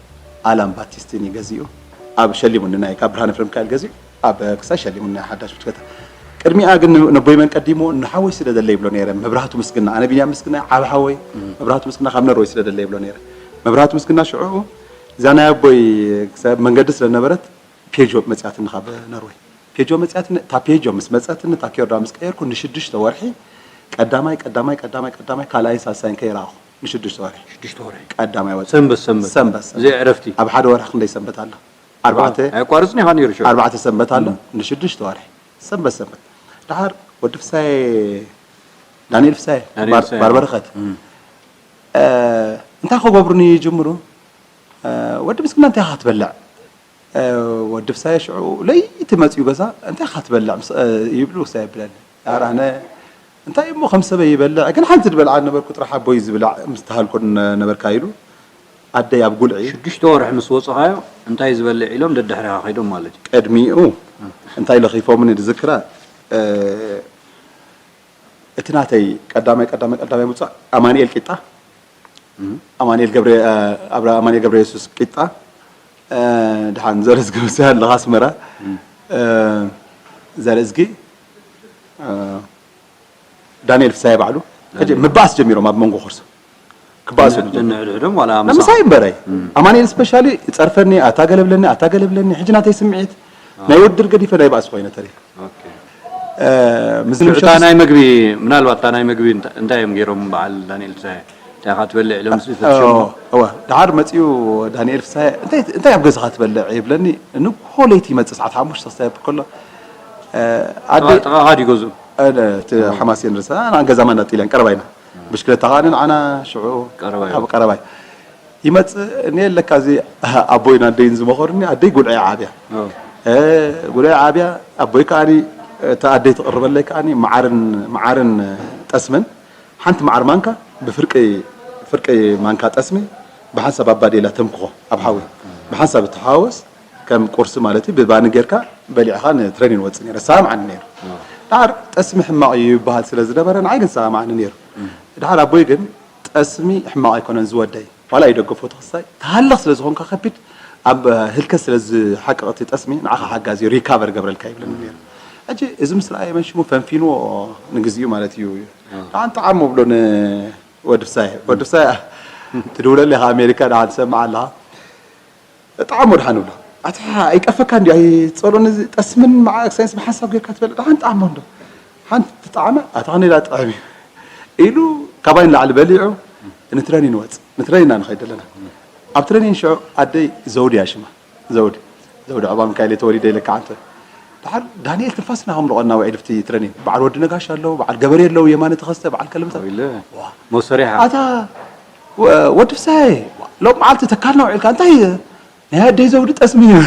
ኣላን ባቲስቲን እዩ ገዚኡ ኣብ ሸሊሙኒ ናይ ካብ ብርሃነ ፍረ ሚካኤል ገዚኡ ኣብ ክሳይ ሸሊሙኒ ናይ ሓዳሽ ብሽክለታ ቅድሚኣ ግን ነቦይ መን ቀዲሞ ንሓወይ ስደደለ ይብሎ ነይረ መብራህቱ ምስግና ኣነ ቢንያም ምስግና ዓብ ሓወይ መብራህቱ ምስግና ካብ ነርወይ ስደደለ ይብሎ ነይረ መብራህቱ ምስግና ሽዑ እዛ ናይ ኣቦይ መንገዲ ስለነበረት ፔጆ መፅያትኒ ካብ ነርወይ ፔጆ መፅያትኒ እታ ፔጆ ምስ መፀትኒ እታ ኬርዳ ምስ ቀየርኩ ንሽዱሽተ ወርሒ ቀዳማይ ቀዳማይ ቀዳማይ ቀዳማይ ካልኣይን ሳልሳይን ከይረኣኹ ንሽዱሽተ ወርሒ ሽዱሽተ ወርሒ ቀዳማይ ወፅእ ሰንበት ሰንበት ሰንበት ሰንበት ዘይዕረፍቲ ኣብ ሓደ ወርሒ ክንደይ ሰንበት ኣሎ ኣርባዕተ ኣቋርፅኒ ኢኻ ነይሩ ሽዑ ኣርባዕተ ሰንበት ኣሎ ንሽዱሽተ ወርሒ ሰንበት ሰንበት ድሓር ወዲ ፍሳየ ዳንኤል ፍሳየ ዳንኤል ባር- ፍሳየ። ባርበረኸት እ፣ እንታይ ክገብሩኒ ይጅምሩ እ፣ ወዲ ምስግና እንታይ ኢኻ ትበልዕ እ፣ ወዲ ፍሳየ ሽዑ ለይቲ መፅኡ ገዛ እንታይ ኢኻ ትበልዕ ምስ- እ፣ ይብሉ ውሳየ ይብለኒ ኣረ ኣነ እንታይ እሞ ከም ሰበይ ይበልዕ ግን ሓንቲ ዝበልዓ ነበርኩ ጥራሕ ኣቦይ ዝብላዕ ምስ ተሃልኮ ነበርካ ኢሉ ኣደይ ኣብ ጉልዒ ሽዱሽተ ወርሒ ምስ ወፅኻዮ እንታይ ዝበልዕ ኢሎም ደድሕሪኻ ከይዶም ማለት እዩ ቅድሚኡ እንታይ ለኺፎምኒ ዝዝክራ እ፣ እቲ ናተይ ቀዳማይ ቀዳማይ ቀዳማይ ምውፃእ ኣማንኤል ቂጣ ኣማንኤል ገብረ ኣብራ ኣማንኤል ገብረ የሱስ ቂጣ እ፣ ድሓን ዘርዝጊ ምስ ኣለኻ ኣስመራ እ፣ ዘርእዝጊ እ፣ ዳንኤል ፍሳየ ባዕሉ ሕጂ ምባኣስ ጀሚሮም ኣብ መንጎ ኮርሶም ክባኣሱ ነንሕድሕዶም ዋላ ምሳይ እምበረይ ኣማንኤል ስፔሻሊ ይፀርፈኒ ኣታ ገለብለኒ ኣታ ገለብለኒ ሕጂ ናተይ ስምዒት ናይ ውድድር ገዲፈ ናይ ባእሲ ኮይነ ተሪ እታ ምዝንምሸ ናይ መግቢ ምናልባት እታ ናይ መግቢ እንታ- እንታይ እዮም ገይሮም በዓል ዳንኤል ፍሳየ እንታይ ኢኻ ትበልዕ ኢሎም ስ ይፈትሾም እወ ድሓር መፂኡ ዳንኤል ፍሳየ እንታይ እንታይ ኣብ ገዛኻ ትበልዕ ይብለኒ ንግሆ ለይቲ ይመፅእ ሰዓት ሓሙሽተ ክሳብ ከሎ ኣደ ጥቓኻ ድዩ ገዝኡ እቲ ሓማሴን ርሳ ገዛ ማንዳ ጥልያን ቀረባ ኢና ብሽክለታ ከዓ ንዓና ሽዑ ቀረባ እዩ። ኣብ ቀረባይ ይመፅእ እኔ ለካ እዚ ኣቦይን ኣደይን ዝመኸሩኒ ኣደይ ጉልዒ ዓብያ ኦ። እ፣ ጉልዒ ዓብያ ኣቦይ ከዓኒ እቲ ኣደይ ትቕርበለይ ከዓኒ መዓርን መዓርን ጠስምን ሓንቲ መዓር ማንካ ብፍርቂ ፍርቂ ማንካ ጠስሚ ብሓንሳብ ኣባዴላ ተምክኾ ኣብ ሓዊ ብሓንሳብ እትሓወስ ከም ቁርሲ ማለት እዩ ብባኒ ጌርካ በሊዕኻ ንትሬኒን ወፅእ ነይረ ሰማምዓኒ ነይሩ ዳር ጠስሚ ሕማቕ እዩ ይበሃል ስለ ዝነበረ ንዓይ ግን ሰማምዓኒ ነይሩ ድሓር ኣቦይ ግን ጠስሚ ሕማቕ ኣይኮነን ዝወደይ ዋላ ይደገፎ ተኽሳይ ተሃልኽ ስለ ዝኾንካ ከቢድ ኣብ ህልከት ስለ ዝሓቅቕ እቲ ጠስሚ ንዓኻ ሓጋዚ ሪካቨር ገብረልካ ይብለኒ ነይሩ ሕጂ እዚ ምስ ረኣየ መን ሽሙ ፈንፊንዎ ንግዚኡ ማለት እዩ ደሓን ጠዓሞ ብሎ ንወድፍሳይ ወድፍሳይ ትድውለለ ኢኻ ኣሜሪካ ደሓን ትሰምዕ ኣለኻ ጠዓሞ ደሓን ብሎ ኣታ ኣይቀፈካ እንዲ ኣይፀሎኒ ጠስምን መዓክሳይንስ ብሓንሳብ ጌርካ ትበልዕ ደሓን ጠዓሞ እንዶ ሓንቲ ጣዕመ ኣታ ከኔዳ ጥዕም እዩ ኢሉ ካባይ ንላዕሊ በሊዑ ንትረኒን ወፅ ንትረኒን ኢና ንኸይድ ዘለና። ኣብ ትረኒን ሽዑ ኣደይ ዘውዲ እያ ሽማ። ዘውዲ ዘውዲ ዕባ ሚካኤል ተወሊደ ኢለካ ዓንተ። ደሓር ዳንኤል ትንፋስና ከም ልቐና ውዒል ብቲ ትረኒን በዓል ወዲ ነጋሽ ኣለዉ፣ በዓል ገበሬ ኣለዉ፣ የማነ ተኸስተ፣ በዓል ከለምታ። ሞሰሪሓ ኣታ ወዲ ፍሳይ ሎም መዓልቲ ተካልና ውዒልካ እንታይ ናይ ኣደይ ዘውዲ ጠስሚ እዩ።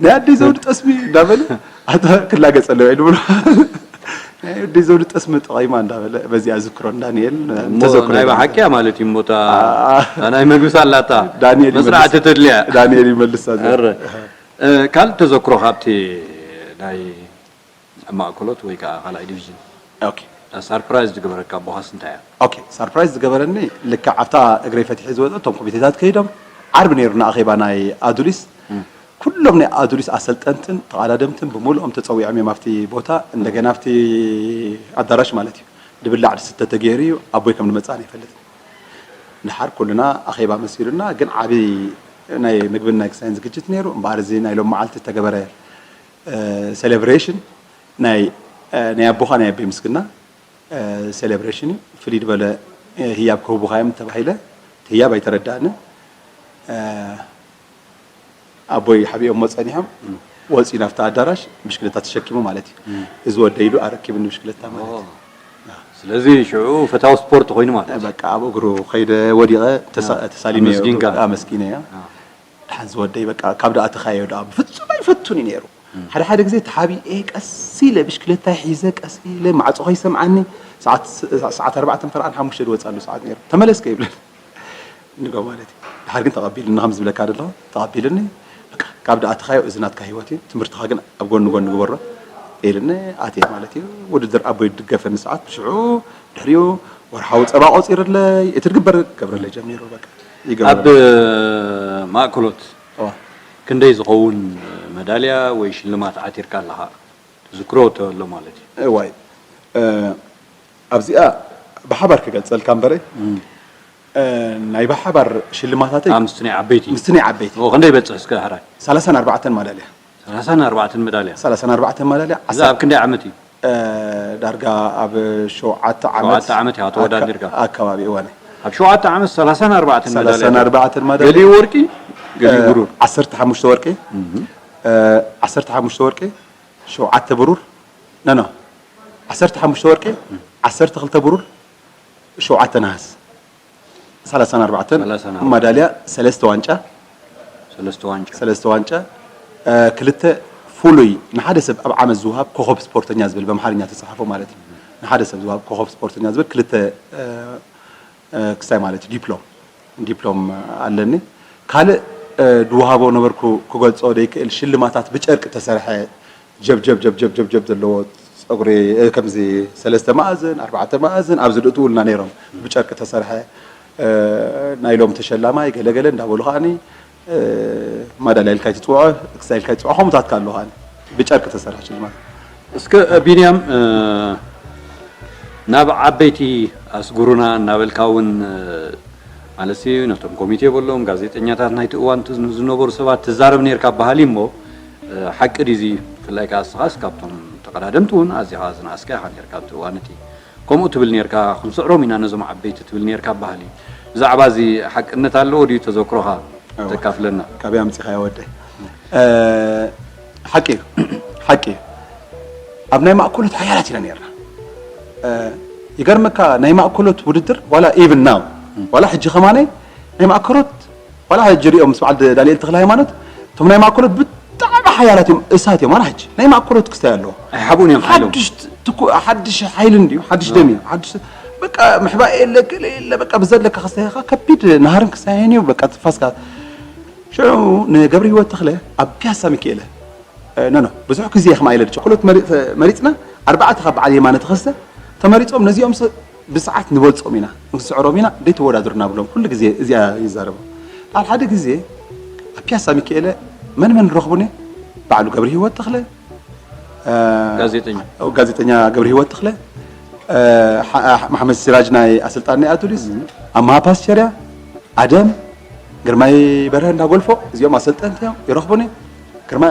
ናይ ኣደይ ዘውዲ ጠስሚ እንዳበለ ኣታ ክላገጸ ኣለዎ ኢሉ ብሎ። ናይ ኣደይ ዘውዲ ጠስሚ ጠቒማ እንዳበለ በዚኣ ዝክሮ ዳንኤል ተዘክሮ ናይ ብሓቂያ ማለት እዩ። እሞታ ናይ መግቢ ሳላታ ዳንኤል መስራዕቲ ተድልያ ዳንኤል ይመልሳ። ካልእ ተዘክሮ ካብቲ ናይ ማእከሎት ወይ ከዓ ካልኣይ ዲቪዥን ኦኬ ሳርፕራይዝ ዝገበረካ ኣቦኻስ እንታይ እያ? ኦኬ ሳርፕራይዝ ዝገበረኒ ልክዕ ኣብታ እግረይ ፈቲሐ ዝወፀ እቶም ኮሚቴታት ከይዶም ዓርቢ ነይሩና ኣኼባ ናይ ኣዱሊስ ኩሎም ናይ ኣዱሊስ ኣሰልጠንትን ተቓዳደምትን ብምሉኦም ተፀዊዖም እዮም ኣብቲ ቦታ እንደገና ኣብቲ ኣዳራሽ ማለት እዩ ድብላዕ ድስተ ተገይሩ እዩ ኣቦይ ከም ንመፅእ ኣይፈልጥን ድሓር ኩልና ኣኼባ መሲሉና ግን ዓብዪ ናይ ምግብን ናይ ክሳይን ዝግጅት ነይሩ እምበኣር እዚ ናይ ሎም መዓልቲ ዝተገበረ ሴሌብሬሽን ናይ ናይ ኣቦኻ ናይ ኣቦይ ምስግና ሴሌብሬሽን እዩ ፍልይ ዝበለ ህያብ ክህቡኻ እዮም ተባሂለ እቲ ህያብ ኣይተረዳእንን ኣቦይ ሓቢኦሞ ፀኒሖም ወፂኡ ናብቲ ኣዳራሽ ብሽክለታ ተሸኪሙ ማለት እዩ እዚ ወደይ ኢሉ ኣረኪብኒ ብሽክለታ ማለት እዩ ስለዚ ሽዑ ፈታዊ ስፖርት ኮይኑ ማለት እዩ በቃ ኣብ እግሩ ከይደ ወዲቐ ተሳ- ተሳሊመዮ ኣመስጊንካ። ኣመስጊነዮ ድሓን ዝወደይ በቃ ካብ ደኣ ተኻዮ ደኣ ብፍጹም ኣይፈቱን እዩ ነይሩ ሓደ ሓደ ግዜ ተሓቢኤ ቀስ ኢለ ብሽክለታ ሒዘ ቀስ ኢለ ማዕጾ ከይሰምዓኒ ሰዓት ሰዓት ኣርባዕተን ፈርቓን ሓሙሽተ ዝወፅኣሉ ሰዓት ነይሩ ተመለስከ ይብለኒ ንጎ ማለት እዩ ድሓር ግን ተቐቢልኒ ከም ዝብለካ ደለኹ ተቐቢልኒ በቃ ካብ ደኣ ተኻዮ እዚ ናትካ ህይወት እዩ ትምህርትኻ ግን ኣብ ጎኒ ጎኒ ግበሮ ኢልኒ ኣትየ ማለት እዩ ውድድር ኣቦይ ድገፈኒ ሰዓት ብሽዑ ድሕሪኡ ወርሓዊ ፀባ ቆፂርለይ እቲ ድግበር ገብረለይ ጀሚሩ በቃ ይገብረ ኣብ ማእከሎት ክንደይ ዝኸውን መዳልያ ወይ ሽልማት ዓቲርካ ኣለኻ? ትዝክሮ ተሎ ማለት እዩ። እዋይ ኣብዚኣ ብሓባር ክገልፀልካ እምበረ ናይ ብሓባር ሽልማታተይ ምስቲ ናይ ዓበይቲ ምስቲ ናይ ዓበይቲ ክንደይ በፅሕ እስከ ሕራይ ሰላሳን ኣርባዕተን ማዳልያ ሰላሳን ኣርባዕተን መዳልያ ሰላሳን ኣርባዕተን ማዳልያ እዚ ኣብ ክንደይ ዓመት እዩ ዳርጋ ኣብ ሸውዓተ ዓመት ሸውዓተ ዓመት ኢኻ ተወዳዲርካ ኣካባቢ እዋነ ኣብ ሸውዓተ ዓመት ሰላሳን ኣርባዕተን መዳልያ ሰላሳን ኣርባዕተን ማዳልያ ገሊኡ ወርቂ ገሊኡ ብሩር ዓሰርተ ሓሙሽተ ወርቂ ዓሰርተ ሓሙሽተ ወርቂ ሸውዓተ ብሩር ኖ ኖ ዓሰርተ ሓሙሽተ ወርቂ ዓሰርተ ክልተ ብሩር ሸውዓተ ነሃስ ሰላሳን ኣርባዕተን ሰላሳን ኣርባዕተን ማዳልያ ሰለስተ ዋንጫ ሰለስተ ዋንጫ ሰለስተ ዋንጫ ክልተ ፍሉይ ንሓደ ሰብ ኣብ ዓመት ዝወሃብ ኮኸብ ስፖርተኛ ዝብል በምሓርኛ ተፃሓፎ ማለት እዩ ንሓደ ሰብ ዝወሃብ ኮኸብ ስፖርተኛ ዝብል ክልተ ክሳይ ማለት እዩ ዲፕሎም ዲፕሎም ኣለኒ ካልእ ድወሃቦ ነበርኩ ክገልፆ ደይክእል ሽልማታት ብጨርቂ ተሰርሐ ጀብጀብ ጀብጀብ ጀብጀብ ዘለዎ ፀጉሪ ከምዚ ሰለስተ መኣዝን ኣርባዕተ መኣዝን ኣብዚ ድእትውልና ነይሮም ብጨርቂ ተሰርሐ ናይ ሎም ተሸላማይ ገለገለ እንዳበሉ ከዓኒ ማዳልያ ኢልካ ይትፅውዖ ክሳ ኢልካ ይትፅውዖ ከምኡታት ካሉ ከዓኒ ብጨርቂ ተሰርሐ ሽልማት እስከ ቢንያም ናብ ዓበይቲ ኣስጉሩና እናበልካ እውን ማለት ነቶም ኮሚቴ በሎም ጋዜጠኛታት ናይቲ እዋን ዝነበሩ ሰባት ትዛረብ ነርካ ባህሊ እሞ ሓቂ ድዚ ብፍላይ ከዓ እስኻስ ካብቶም ተቐዳደምቲ እውን ኣዚኻ ዝነኣስካ ኢኻ ነርካ ኣብቲ እዋን እቲ ከምኡ ትብል ነርካ ክንስዕሮም ኢና ነዞም ዓበይቲ ትብል ነርካ ባህሊ ብዛዕባ እዚ ሓቅነት ኣለዎ ድዩ ተዘክሮኻ ተካፍለና ካበይ ኣምፂኻዮ ወደይ ሓቂ እዩ ሓቂ እዩ ኣብ ናይ ማእኮሎት ሓያላት ኢና ነርና ይገርመካ ናይ ማእኮሎት ውድድር ዋላ even now ዋላ ሕጂ ከማነይ ናይ ማእኮሎት ዋላ ሕጂ ሪኦም ምስ በዓል ዳንኤል ተክለ ሃይማኖት እቶም ናይ ማእኮሎት ብጣዕሚ ሓያላት እዮም እሳት እዮም ዋላ ሕጂ ናይ ማእኮሎት ክስታይ ኣለዎ ኣይሓብኡን እዮም ሓይሎም ሓድሽ ትኩ ሓድሽ ሓይሊ እንድዩ ሓድሽ ደም እዩ ሓድሽ በቃ ምሕባእ የለ ገለ የለ በቃ ብዘለካ ክስታይካ ከቢድ ናሃርን ክስታይን እዩ በቃ ትፋስካ ሽዑ ንገብረ ህይወት ተኽለ ኣብ ፒያሳ ሚካኤለ ኖ ኖ ብዙሕ ግዜ ከማ ኢለ ቸኮሎት መሪፅና ኣርባዕተ ካብ በዓል የማነ ተኸስተ ተመሪፆም ነዚኦም ብሰዓት ንበልፆም ኢና ንስዕሮም ኢና ደይተወዳድሩና ብሎም ኩሉ ግዜ እዚኣ ይዛረቡ ኣብ ሓደ ግዜ ኣብ ፒያሳ ሚካኤለ መን መን ረኽቡኒ ባዕሉ ገብረ ህይወት ተኽለ ጋዜጠኛ ጋዜጠኛ ገብረ ህይወት ተኽለ መሓመድ ሲራጅ ናይ ኣሰልጣን ናይ ኣቱሊስ ኣማሃ ፓስቸርያ ኣደም ግርማይ በርሀ እንዳጎልፎ እዚኦም ኣሰልጠንቲ እዮም ይረኽቡኒ ግርማ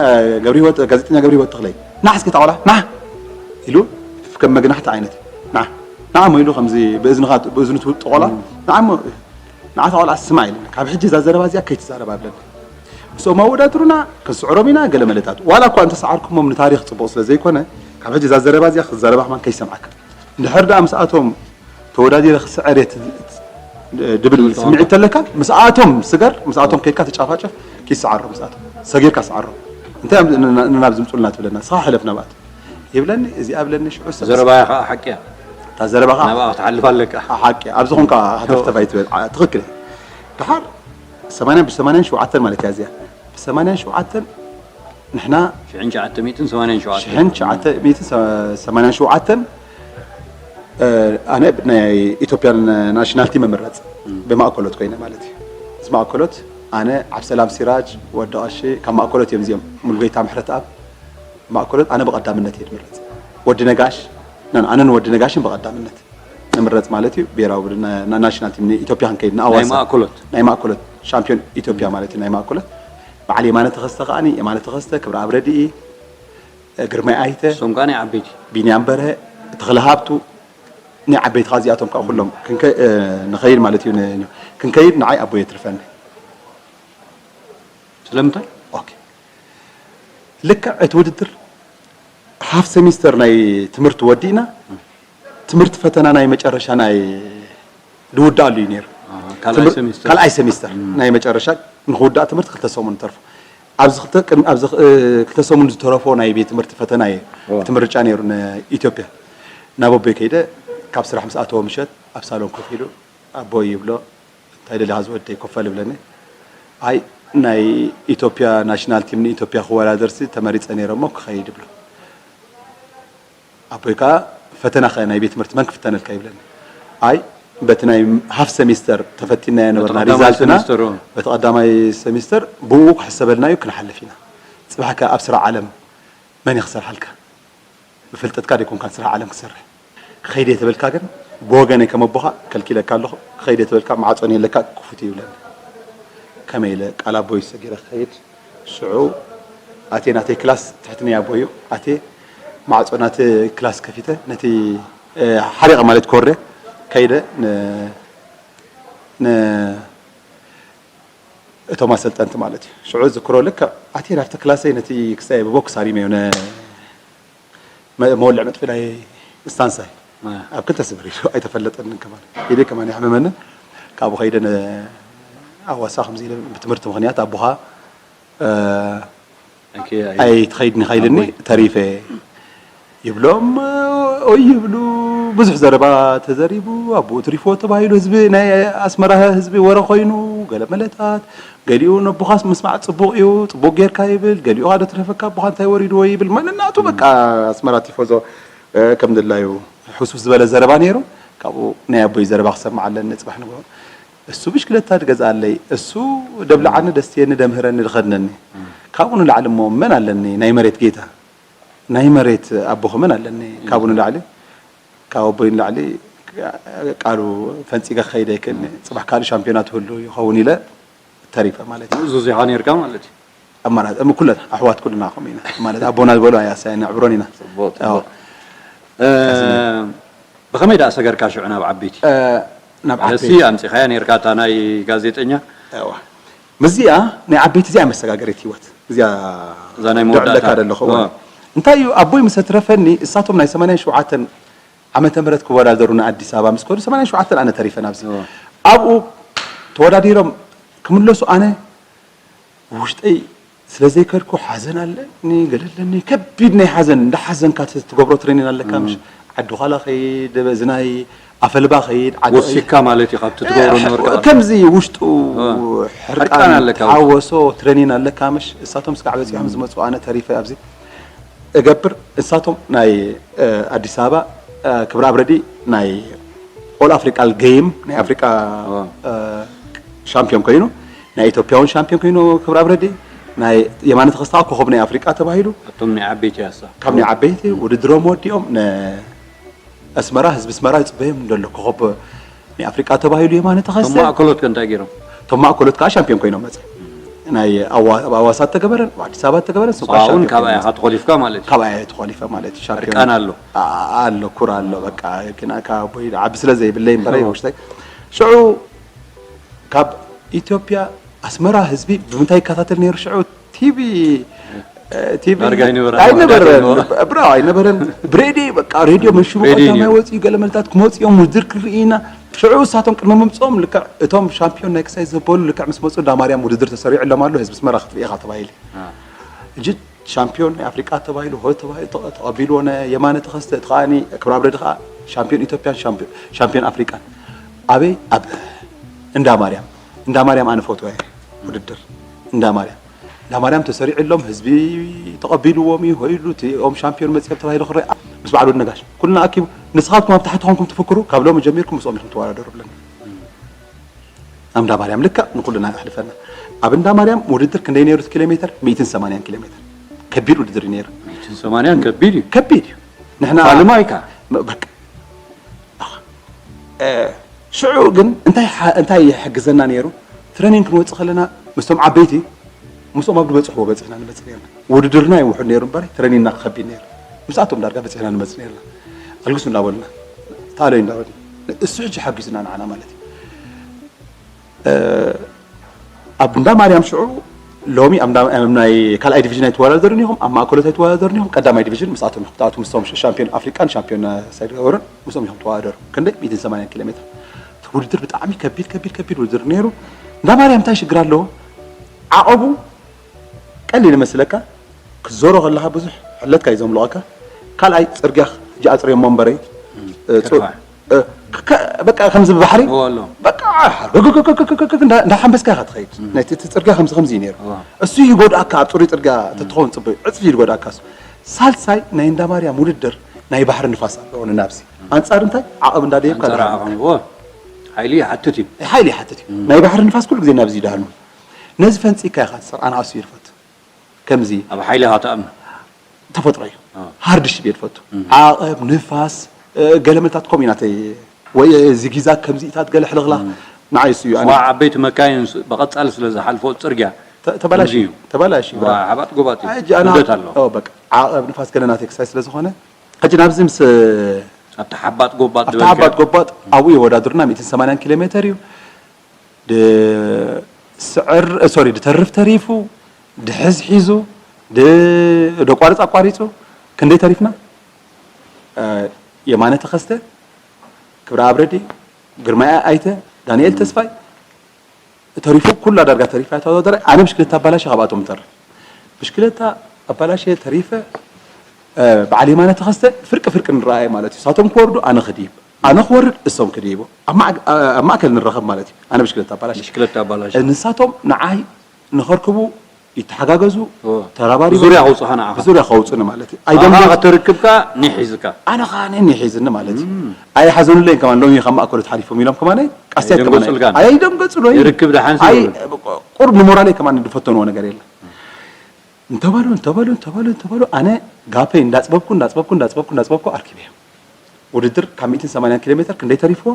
ገብረ ህይወት ጋዜጠኛ ገብረ ህይወት ተኽለይ ና እስኪ ታቆላ ና ኢሉ ከም መግናሕቲ ዓይነት ና ንዓሞ ኢሉ ከምዚ ብእዝንኻ ብእዝኑ ትውጥ ቆልዓ ንዓሞ ንዓታ ቆልዓ ስማዕ ኢለኒ። ካብ ሕጂ እዛ ዘረባ እዚኣ ከይትዛረብ ኣብለኒ። ምስኦም ኣወዳድሩና ክንስዕሮም ኢና ገለ መለታት። ዋላ እኳ እንተሰዓርኩሞም ንታሪኽ ጽቡቕ ስለ ዘይኮነ ካብ ሕጂ እዛ ዘረባ እዚኣ ክትዛረባ ከማን ከይሰምዓካ። እንድሕር ደኣ ምስኣቶም ተወዳዲረ ክስዕር እየ ት- ድብል ስምዒት ተለካ ምስኣቶም ስገር ምስኣቶም ከይድካ ተጫፋጨፍ ኪስዓሮ ምስኣቶም ሰጊርካ ስዓሮ እንታይ ንናብ ዝምፁልና ትብለና ስኻ ሕለፍ ናብኣቶም ይብለኒ እዚኣ ብለኒ ሽዑ ሰብ ዘረባያ ከዓ ሓቂ እያ። እታ ዘረባ ከዓ ናብኣ ክትሓልፍ ኣለካ። ሓቂ ኣብዚ ኾንካ ሃተፍተፍ ኣይትበል ዓ- ትኽክል እያ። ድሓር ሰማንያ ብ ሰማንያን ሸውዓተን ማለት እያ እዚኣ ብ ሰማንያን ሸውዓተን ንሕና ሽሕን ትሽዓተ ሚእትን ሰማንያን ሸውዓተን ሽሕን ትሽዓተ ሚእትን ሰማንያን ሸውዓተን ኣነ ናይ ኢትዮጵያን ናሽናል ቲም እምረፅ ብማእከሎት ኮይነ ማለት እዩ። ምስ ማእከሎት ኣነ ዓብሰላም ሲራጅ ወዲ ቀሺ ካብ ማእከሎት እዮም እዚኦም ሙሉጌታ ምሕረትኣብ ማእከሎት ኣነ ብቐዳምነት እየ ዝምረፅ። ወዲ ነጋሽ ና- ኣነን ወዲ ነጋሽን ብቐዳምነት ንምረፅ ማለት እዩ። ብሄራዊ ቡድን ና- ና- ናሽናል ቲም ንኢትዮጵያ ክንከይድ ናይ ንኣዋሳ ማእከሎት ናይ ማእከሎት ሻምፒዮን ኢትዮጵያ ማለት እዩ። ናይ ማእከሎት በዓል የማነ ተኸስተ ከዓኒ የማነ ተኸስተ ክብረኣብ ረድኢ ግርማይ ኣይተ እሶም ከዓ ናይ ዓበይቲ ቢንያም በርሀ ተኽለ ሃብቱ ናይ ዓበይቲ ከዓ እዚኣቶም ከዓ ኩሎም ክንከ- ንኸይድ ማለት እዩ። ን- ክንከይድ ንዓይ ኣቦ የትርፈኒ። ስለምንታይ? ኦኬ። ልክዕ እቲ ውድድር ሃፍ ሴሚስተር ናይ ትምህርቲ ወዲእና ትምህርቲ ፈተና ናይ መጨረሻ ናይ ዝውዳእሉ እዩ ነይሩ። ካልኣይ ትምህር- ሴሚስተር ካልኣይ ሴሚስተር ናይ መጨረሻ ንክውዳእ ትምህርቲ ክልተ ሰሙን ተርፎ ኣብዚ ክልተ ቅድሚ- ኣብዚ ክ- ክልተ ሰሙን ዝተረፎ ናይ ቤት ትምህርቲ ፈተና እዩ እቲ ምርጫ ነይሩ ንኢትዮጵያ ናብ ኣቦይ ከይደ ካብ ስራሕ ምስ ኣተወ ምሸት ኣብ ሳሎን ኮፍ ኢሉ ኣቦይ ይብሎ እንታይ ደሊኻ ዝወደይ ኮፈል ይብለኒ። ኣይ ናይ ኢትዮጵያ ናሽናል ቲም ንኢትዮጵያ ክወዳደርሲ ተመሪፀ ነይረ እሞ ክኸይድ ይብሎ። ኣቦይ ከዓ ፈተና ከ ናይ ቤት ትምህርቲ መን ክፍተነልካ ይብለኒ። ኣይ በቲ ናይ ሃፍ ሰሚስተር ተፈቲናዮ ነበርና ሪዛልትና በቲ ቀዳማይ ሰሚስተር ብኡ ክሕሰበልና እዩ ክንሓልፍ ኢና። ፅባሕ ከ ኣብ ስራሕ ዓለም መን እዩ ክሰርሓልካ? ብፍልጠትካ ደይኮንካን ስራሕ ዓለም ክትሰርሕ ክኸይድ እየ ተበልካ ግን ብወገነይ ከም ኣቦኻ ከልኪለካ ኣለኹ። ክኸይድ እየ ተበልካ ማዕፆ ንየለካ ክፉት እዩ ይብለኒ። ከመይ ኢለ ቃል ኣቦይ ሰጊረ ክኸይድ ሽዑ ኣትየ ናተይ ክላስ ትሕቲ ናይ ኣቦይ እዩ ኣትየ ማዕፆ ናቲ ክላስ ከፊተ ነቲ ሓሪቐ ማለት ክወርደ ከይደ ን- ን- እቶም ኣሰልጠንቲ ማለት እዩ። ሽዑ ዝክሮ ልክዕ ኣትየ ናብቲ ክላሰይ ነቲ ክሳየ ብቦክስ ሃሪመዮ ነ- መ- መወልዕ መጥፊላይ ስታንሳይ ኣብ ክልተ ስብር ኢሉ ኣይተፈለጠንን ከማን ኢደ ከማን የሕመመንን ካብኡ ከይደ ነ- ኣዋሳ ከምዚ ኢለ ብትምህርቲ ምክንያት ኣቦኻ ኣይትኸይድን ኢኻ ኢልኒ ተሪፈ ይብሎም ኦይ ይብሉ ብዙሕ ዘረባ ተዘሪቡ ኣቦኡ ትሪፍዎ ተባሂሉ ህዝቢ ናይ ኣስመራ ህዝቢ ወረ ኮይኑ ገለ መለታት ገሊኡ ነቦኻስ ምስማዕ ፅቡቕ እዩ ፅቡቕ ጌርካ ይብል ገሊኡ ካዶ ትረፈካ ኣቦኻ እንታይ ወሪድዎ ይብል መንናቱ በቃ ኣስመራ ቲፎዞ ከም ድላዩ ሕሱስ ዝበለ ዘረባ ነይሩ ካብኡ ናይ ኣቦይ ዘረባ ክሰምዕ ኣለኒ ፅባሕ ንግሆ እሱ ብሽክለታ ትገዝኣለይ እሱ ደብልዓኒ ደስትየኒ ደምህረኒ ድኸድነኒ ካብኡ ንላዕሊ እሞ መን ኣለኒ ናይ መሬት ጌታ ናይ መሬት ኣቦኺ መን ኣለኒ ካብኡ ንላዕሊ ካብ ኣቦይ ንላዕሊ ቃሉ ፈንፂገ ክኸይደ ይክእልኒ ፅባሕ ካልእ ሻምፒዮና ትህሉ ይኸውን ኢለ ተሪፈ ማለት እዩ። ምእዙዝ ኢኻ ነርካ ማለት እዩ። ኣማራፂ እም ኩለን ኣሕዋት ኩልና ከምኡ ኢና ማለት ኣቦና ዝበሎ ኣያሳይ ነዕብሮን ኢና። ጽቡቅ፣ ጽቡቅ። እ፣ ብኸመይ ደኣ ሰገርካ ሽዑ ናብ ዓበይቲ? እ፣ ናብ ዓበይቲ። ኣምጺኻያ ነርካ እታ ናይ ጋዜጠኛ? እዋ። ምስዚኣ ናይ ዓበይቲ እዚኣ መሰጋገሪት ህይወት። እዚኣ እዛ ናይ መወዳእታ። ደለካ ደለኹ። እዋ። እንታይ እዩ ኣቦይ ምስ ኣትረፈኒ እሳቶም ናይ ሰማንያን ሸውዓተን ዓመተ ምህረት ክወዳደሩ ንኣዲስ ኣበባ ምስ ከዱ ሰማንያን ሸውዓተን ኣነ ተሪፈ ናብዚ። እዋ። ኣብኡ ተወዳዲሮም ክምለሱ ኣነ ውሽጠይ ስለ ዘይከድኩ ሓዘን ኣለኒ ገለ ኣለኒ ከቢድ ናይ ሓዘን እንዳ ሓዘንካ ት- ትገብሮ ትሬኒን ኣለካ ምሽ ዓዲ ዃላ ኸይድ እዚ ናይ ኣፈልባ ኸይድ ዓዲ ወሲካ ማለት እዩ ካብቲ ትገብሮ ነበርካ ከምዚ ውሽጡ ሕርቃን ኣለካ ሓወሶ ትሬኒን ኣለካ ምሽ እሳቶም ስጋዕ በፂሖም ዝመፁ ኣነ ተሪፈ ኣብዚ እገብር እሳቶም ናይ ኣዲስ ኣበባ ክብረ ኣብረዲ ናይ ኦል ኣፍሪቃል ገይም ናይ ኣፍሪቃ ሻምፒዮን ኮይኑ ናይ ኢትዮጵያ እውን ሻምፒዮን ኮይኑ ክብረ ኣብረዲ ናይ የማነ ተኸስታ ኮኸብ ናይ ኣፍሪቃ ተባሂሉ ኣቶም ናይ ዓበይቲ ያሳ ካብ ናይ ዓበይቲ ውድድሮም ወዲኦም ኣስመራ ህዝቢ ኣስመራ ይፅበዮም ዘሎ ኮኸብ ናይ ኣፍሪቃ ተባሂሉ የማነ ተኸስተ ማእከሎት ከ እንታይ ገይሮም እቶም ማእከሎት ከዓ ሻምፒዮን ኮይኖም መፀ ናይ ኣዋ- ኣብ ኣዋሳ ተገበረን ኣብ ኣዲስ ኣበባ ተገበረን ስንኳ ብኡ እውን ሻምፒዮን ካብኣ ኮይነ ኢኻ ተኾሊፍካ ማለት እዩ። ካብኣ እየ ተኾሊፈ ማለት እዩ። ሻምፒዮን ዕርቃን ኣሎ። ኣ- ኣሎ ኩር ኣሎ በቃ ግን ካብ ወይ ዓቢ ስለ ዘይብለይ እምበረ ውሽተይ ሽዑ ካብ ኢትዮጵያ ኣስመራ ህዝቢ ብምንታይ ይከታተል ነይሩ ሽዑ ቲቪ ቲቪ ዳርጋ ኣይነበረ ኣይነበረ ኣይነበረ ብራ ኣይነበረን ብሬድዮ በቃ ሬድዮ መሽቡ ሬድዮ ቀዳማይ ነይሩ። ወፂኡ ገለ መልታት ክመፅኦም ውድድር ክርኢና ሽዑ እሳቶም ቅድሚ ምምፅኦም ልክዕ እቶም ሻምፒዮን ናይ ክሳይ ዘበሉ ልክዕ ምስ መፁ እንዳ ማርያም ውድድር ተሰሪዑ ኣሎም ኣሎ ህዝቢ ኣስመራ ክትርኢ ኢኻ ተባሂሉ ሕጂ ሻምፒዮን ናይ ኣፍሪቃ ተባሂሉ ሆ ተባሂሉ ተቐ- ተቐቢልዎ ናይ የማነ ተኸስተ እቲ ከዓኒ ክብረ ኣብረዲ ከዓ ሻምፒዮን ኢትዮጵያን ሻምፒዮን- ሻምፒዮን ኣፍሪቃን ኣበይ ኣብ እንዳ ማርያም እንዳ ማርያም ኣነ ፈትዋ እየ ውድድር እንዳ ማርያም እንዳ ማርያም ተሰሪዑ ኣሎም ህዝቢ ተቐቢልዎም እዩ ሆይሉ እቲኦም ሻምፒዮን መፅኦም ተባሂሉ ክረአ ምስ በዓል ወዲ ነጋሽ ኩልና ኣኪቡ ንስኻትኩም ኣብ ታሕቲ ኾንኩም ትፍክሩ ካብ ሎሚ ጀሚርኩም ምስኦም ኢኹም ትወዳደሩ ብለና ኣብ እንዳ ማርያም ልክዕ ንኩልና ኣሕልፈና ኣብ እንዳ ማርያም ውድድር ክንደይ ነይሩ እቲ ኪሎ ሜትር ሚእትን ሰማንያን ኪሎ ሜትር ከቢድ ውድድር እዩ ነይሩ ሰማንያን ከቢድ እዩ ከቢድ እዩ ንሕና ፋልማ ኢካ በቃ ሽዑ ግን እንታይ ሓ- እንታይ ይሕግዘና ነይሩ ትረኒን ክንወፅእ ከለና ምስቶም ዓበይቲ ምስኦም ኣብ ዝበፅሕዎ በፂሕና ንመፅእ ነርና ውድድርና ይውሕድ ነይሩ እምበር ትረኒንና ክኸቢድ ነይሩ ምስኣቶም ዳርጋ በፂሕና ንመፅእ ነርና ኣልግሱ እንዳበሉና ተኣለዩ እንዳበሉና እሱ ሕጂ ሓጊዙና ንዓና ማለት እዩ ኣብ እንዳ ማርያም ሽዑ ሎሚ ኣብ እንዳ- ኣብ ናይ ካልኣይ ዲቪዥን ኣይትወዳደሩን ኢኹም ኣብ ማእከሎት ኣይትወዳደሩን ኢኹም ቀዳማይ ዲቪዥን ምስኣቶም ኢኹም ትኣትዉ ምስቶም ሻምፒዮን ኣፍሪቃን ሻምፒዮን ሳይድ ገበሩን ምስኦም ኢኹም ትወዳደሩ ክንደይ ሚእትን ሰማንያን ኪሎ ሜትር እቲ ውድድር ብጣዕሚ ከቢድ ከቢድ ከቢድ ውድድር ነይሩ እንዳ ማርያም እንታይ ሽግር ኣለዎ ዓቐቡ ቀሊል ይመስለካ ክትዞሮ ከለኻ ብዙሕ ሕለትካ እዩ ዘምልቐካ ካልኣይ ፅርግያ ሕጂ ኣፅርዮሞ እምበረይ እ፣ ፁ- ከርፋሕ። እ፣ ከ- በቃ ከምዚ ብባሕሪ እዎ ኣሎ። በቃ ርግግግግግግግ እንዳ- እንዳሓንበስካ ኢኻ ትኸይድ ናይቲ እቲ ፅርግያ ከምዚ ከምዚ እዩ ነይሩ እዎ። እሱ ይጎድኣካ ኣብ ፅሩይ ፅርግያ ተትኸውን ፅቡቅ ዕፅፊ ይጎድኣካ እሱ ሳልሳይ ናይ እንዳ ማርያም ውድድር ናይ ባሕሪ ንፋስ ኣለዎ ንናብሲ ኣንፃር እንታይ ዓቐብ እንዳደየብካ ኣንፃር ድሓን ዓቐን እዎ ሓይሊ ይሓትት እዩ ሓይሊ ይሓትት እዩ ናይ ባሕሪ ንፋስ ኩሉ ግዜ ናብዚ ይድሃሉ ነዚ ፈንፂካ ኢኻ ትሰርዓ ንኣሱ ይርፈት ከምዚ ኣብ ሓይሊ ኢኻ ተኣምን ተፈጥሮ እዩ ኣዎ። ሃርድ ሽፕ እየ ትፈቱ ዓቐብ ንፋስ እ፣ ገለ መልታት ከምኡ ኢና ተይ ወይ ዚጊዛግ ከምዚኢታት ገለ ሕልኽላኽ ንዓይ እሱ እዩ ኣነ ዋ ዓበይቲ መካይን ስ- ብቐጻሊ ስለ ዝሓልፎ ጽርግያ ተ- ተበላሽ ከምዚ እዩ። ተበላሽ እዩ ዋ ሓባጥ ጎባጥ እዩ ሕጂ ኣና ክብደት ኣለዎ ኦ፣ በቃ ዓቐብ ንፋስ ገለ ናተይ ክሳይ ስለ ዝኾነ ሕጂ ናብዚ ምስ ኣብቲ ሓባጥ ጎባጥ ኣብቲ ዝበልካዮ። ሓባጥ ጎባጥ ኣብኡ የወዳድርና ሚእትን ሰማንያን ኪሎ ሜትር እዩ ድ- ስዕር ሶሪ ድተርፍ ተሪፉ ድሕዝ ሒዙ ድ- ደቋርፅ ኣቋሪፁ ክንደይ ተሪፍና እ፣ የማነ ተኸስተ ክብረ ኣብረዲ ግርማይ ኣይተ ዳንኤል ተስፋይ ተሪፉ ኩላ ዳርጋ ተሪፋ ተወዳደረ ኣነ ብሽክለታ ኣባላሸ ካብኣቶም ተርፍ ብሽክለታ ኣባላሸ ተሪፈ እ፣ በዓል የማነ ተኸስተ ፍርቂ ፍርቂ ንረኣየ ማለት እዩ ሳቶም ክወርዱ ኣነ ክድይብ ኣነ ክወርድ እሶም ክድይቡ ኣብ ማዕ- ኣብ ማእከል ንረኸብ ማለት እዩ ኣነ ብሽክለታ ኣባላሸ ብሽክለታ ኣባላሽ ንሳቶም ንዓይ ንኸርክቡ ይተሓጋገዙ ኦ። ተራባሪ ብዙርያ ከውፅኻ ንዓኻ። ብዙርያ ከውፅኒ ማለት እዩ ኣኻ ኣይደንግፁ ከተርክብካ ኒሕ ሒዝካ ኣነ ከዓ ነኒ ሒዝኒ ማለት እዩ ኣይሓዘኑለይን ከማን ሎሚ ካብ ማእከሎት ሓሊፎም ኢሎም ከማን ቀስትያት ከማን ኣይደንገፁልካን። ኣይደንገፁለይ ርክብ ደሓን ኣይ ሲሉ። ቁሩብ ንሞራለይ ከማን ዝፈተንዎ ነገር የለን እንተበሉ እንተበሉ እንተበሉ እንተበሉ ኣነ ጋፈይ እንዳፅበብኩ እንዳፅበብኩ እንዳፅበብኩ እንዳፅበብኩ ኣርኪበ ውድድር ካብ ሚእትን ሰማንያን ኪሎ ሜትር ክንደይ ተሪፍዎ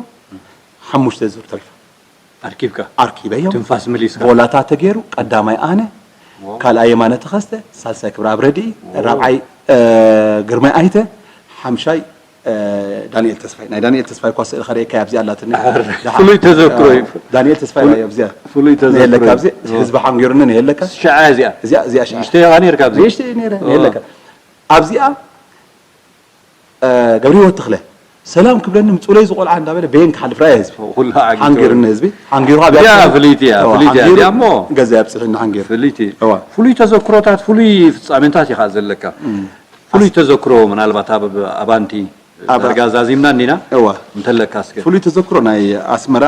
ሓሙሽተ ዙር ተሪፉ ኣርኪብካ ኣርኪበዮም ትንፋስ መሊስካ ቦላታ ተገይሩ ቀዳማይ ኣነ ካልኣይ የማነ ተኸስተ ሳልሳይ ክብረ ኣብ ረድኢ ራብዓይ እ፣ ግርማይ ኣይተ ሓምሻይ እ፣ ዳንኤል ተስፋይ ናይ ዳንኤል ተስፋይ እኳ ስእሊ ከርእየካ ኣብዚኣ ኣላትኒ ደሓን- ፍሉይ ተዘክሮ እዩ። ዳንኤል ተስፋይ ናይ ኣብዚኣ ፍሉይ ተዘክሮ ነየለካ እዩ። ኣብዚ ህዝቢ ሓንጊሩኒ ነየለካ ሽዓ እዚኣ እዚኣ እዚኣ ሽዓ ንእሽተይ ኢኻ ነርካ ኣብዚ ንእሽተይ ነይረ ነየለካ ኣብዚኣ እ፣ ገብረ ህይወት ተኽለ ሰላም ክብለኒ ምፅኡለይ ዝቆልዓ እንዳበለ በየን ክሓልፍ ራእየ ህዝቢ ኩሉ ዓጊቱ። ሓንጊሩኒ ህዝቢ ሓንጊሩ ኣብያ እዚኣ ፍልይቲ እያ፣ እዋ፣ ፍልይቲ እያ። ሓንጊሩ እዚኣ እሞ ገዛ ኣብፅሕኒ ሓንጊሩ ፍልይቲ እዋ። ፍሉይ ተዘክሮታት ፍሉይ ፍፃሜታት ኢኻ ዘለካ ፍሉይ ተዘክሮ ምናልባት ኣብ ኣባንቲ ኣብ- ዳርጋ ዛዚምና እንዲና እዋ እንተለካ እስከ ፍሉይ ተዘክሮ ናይ ኣስመራ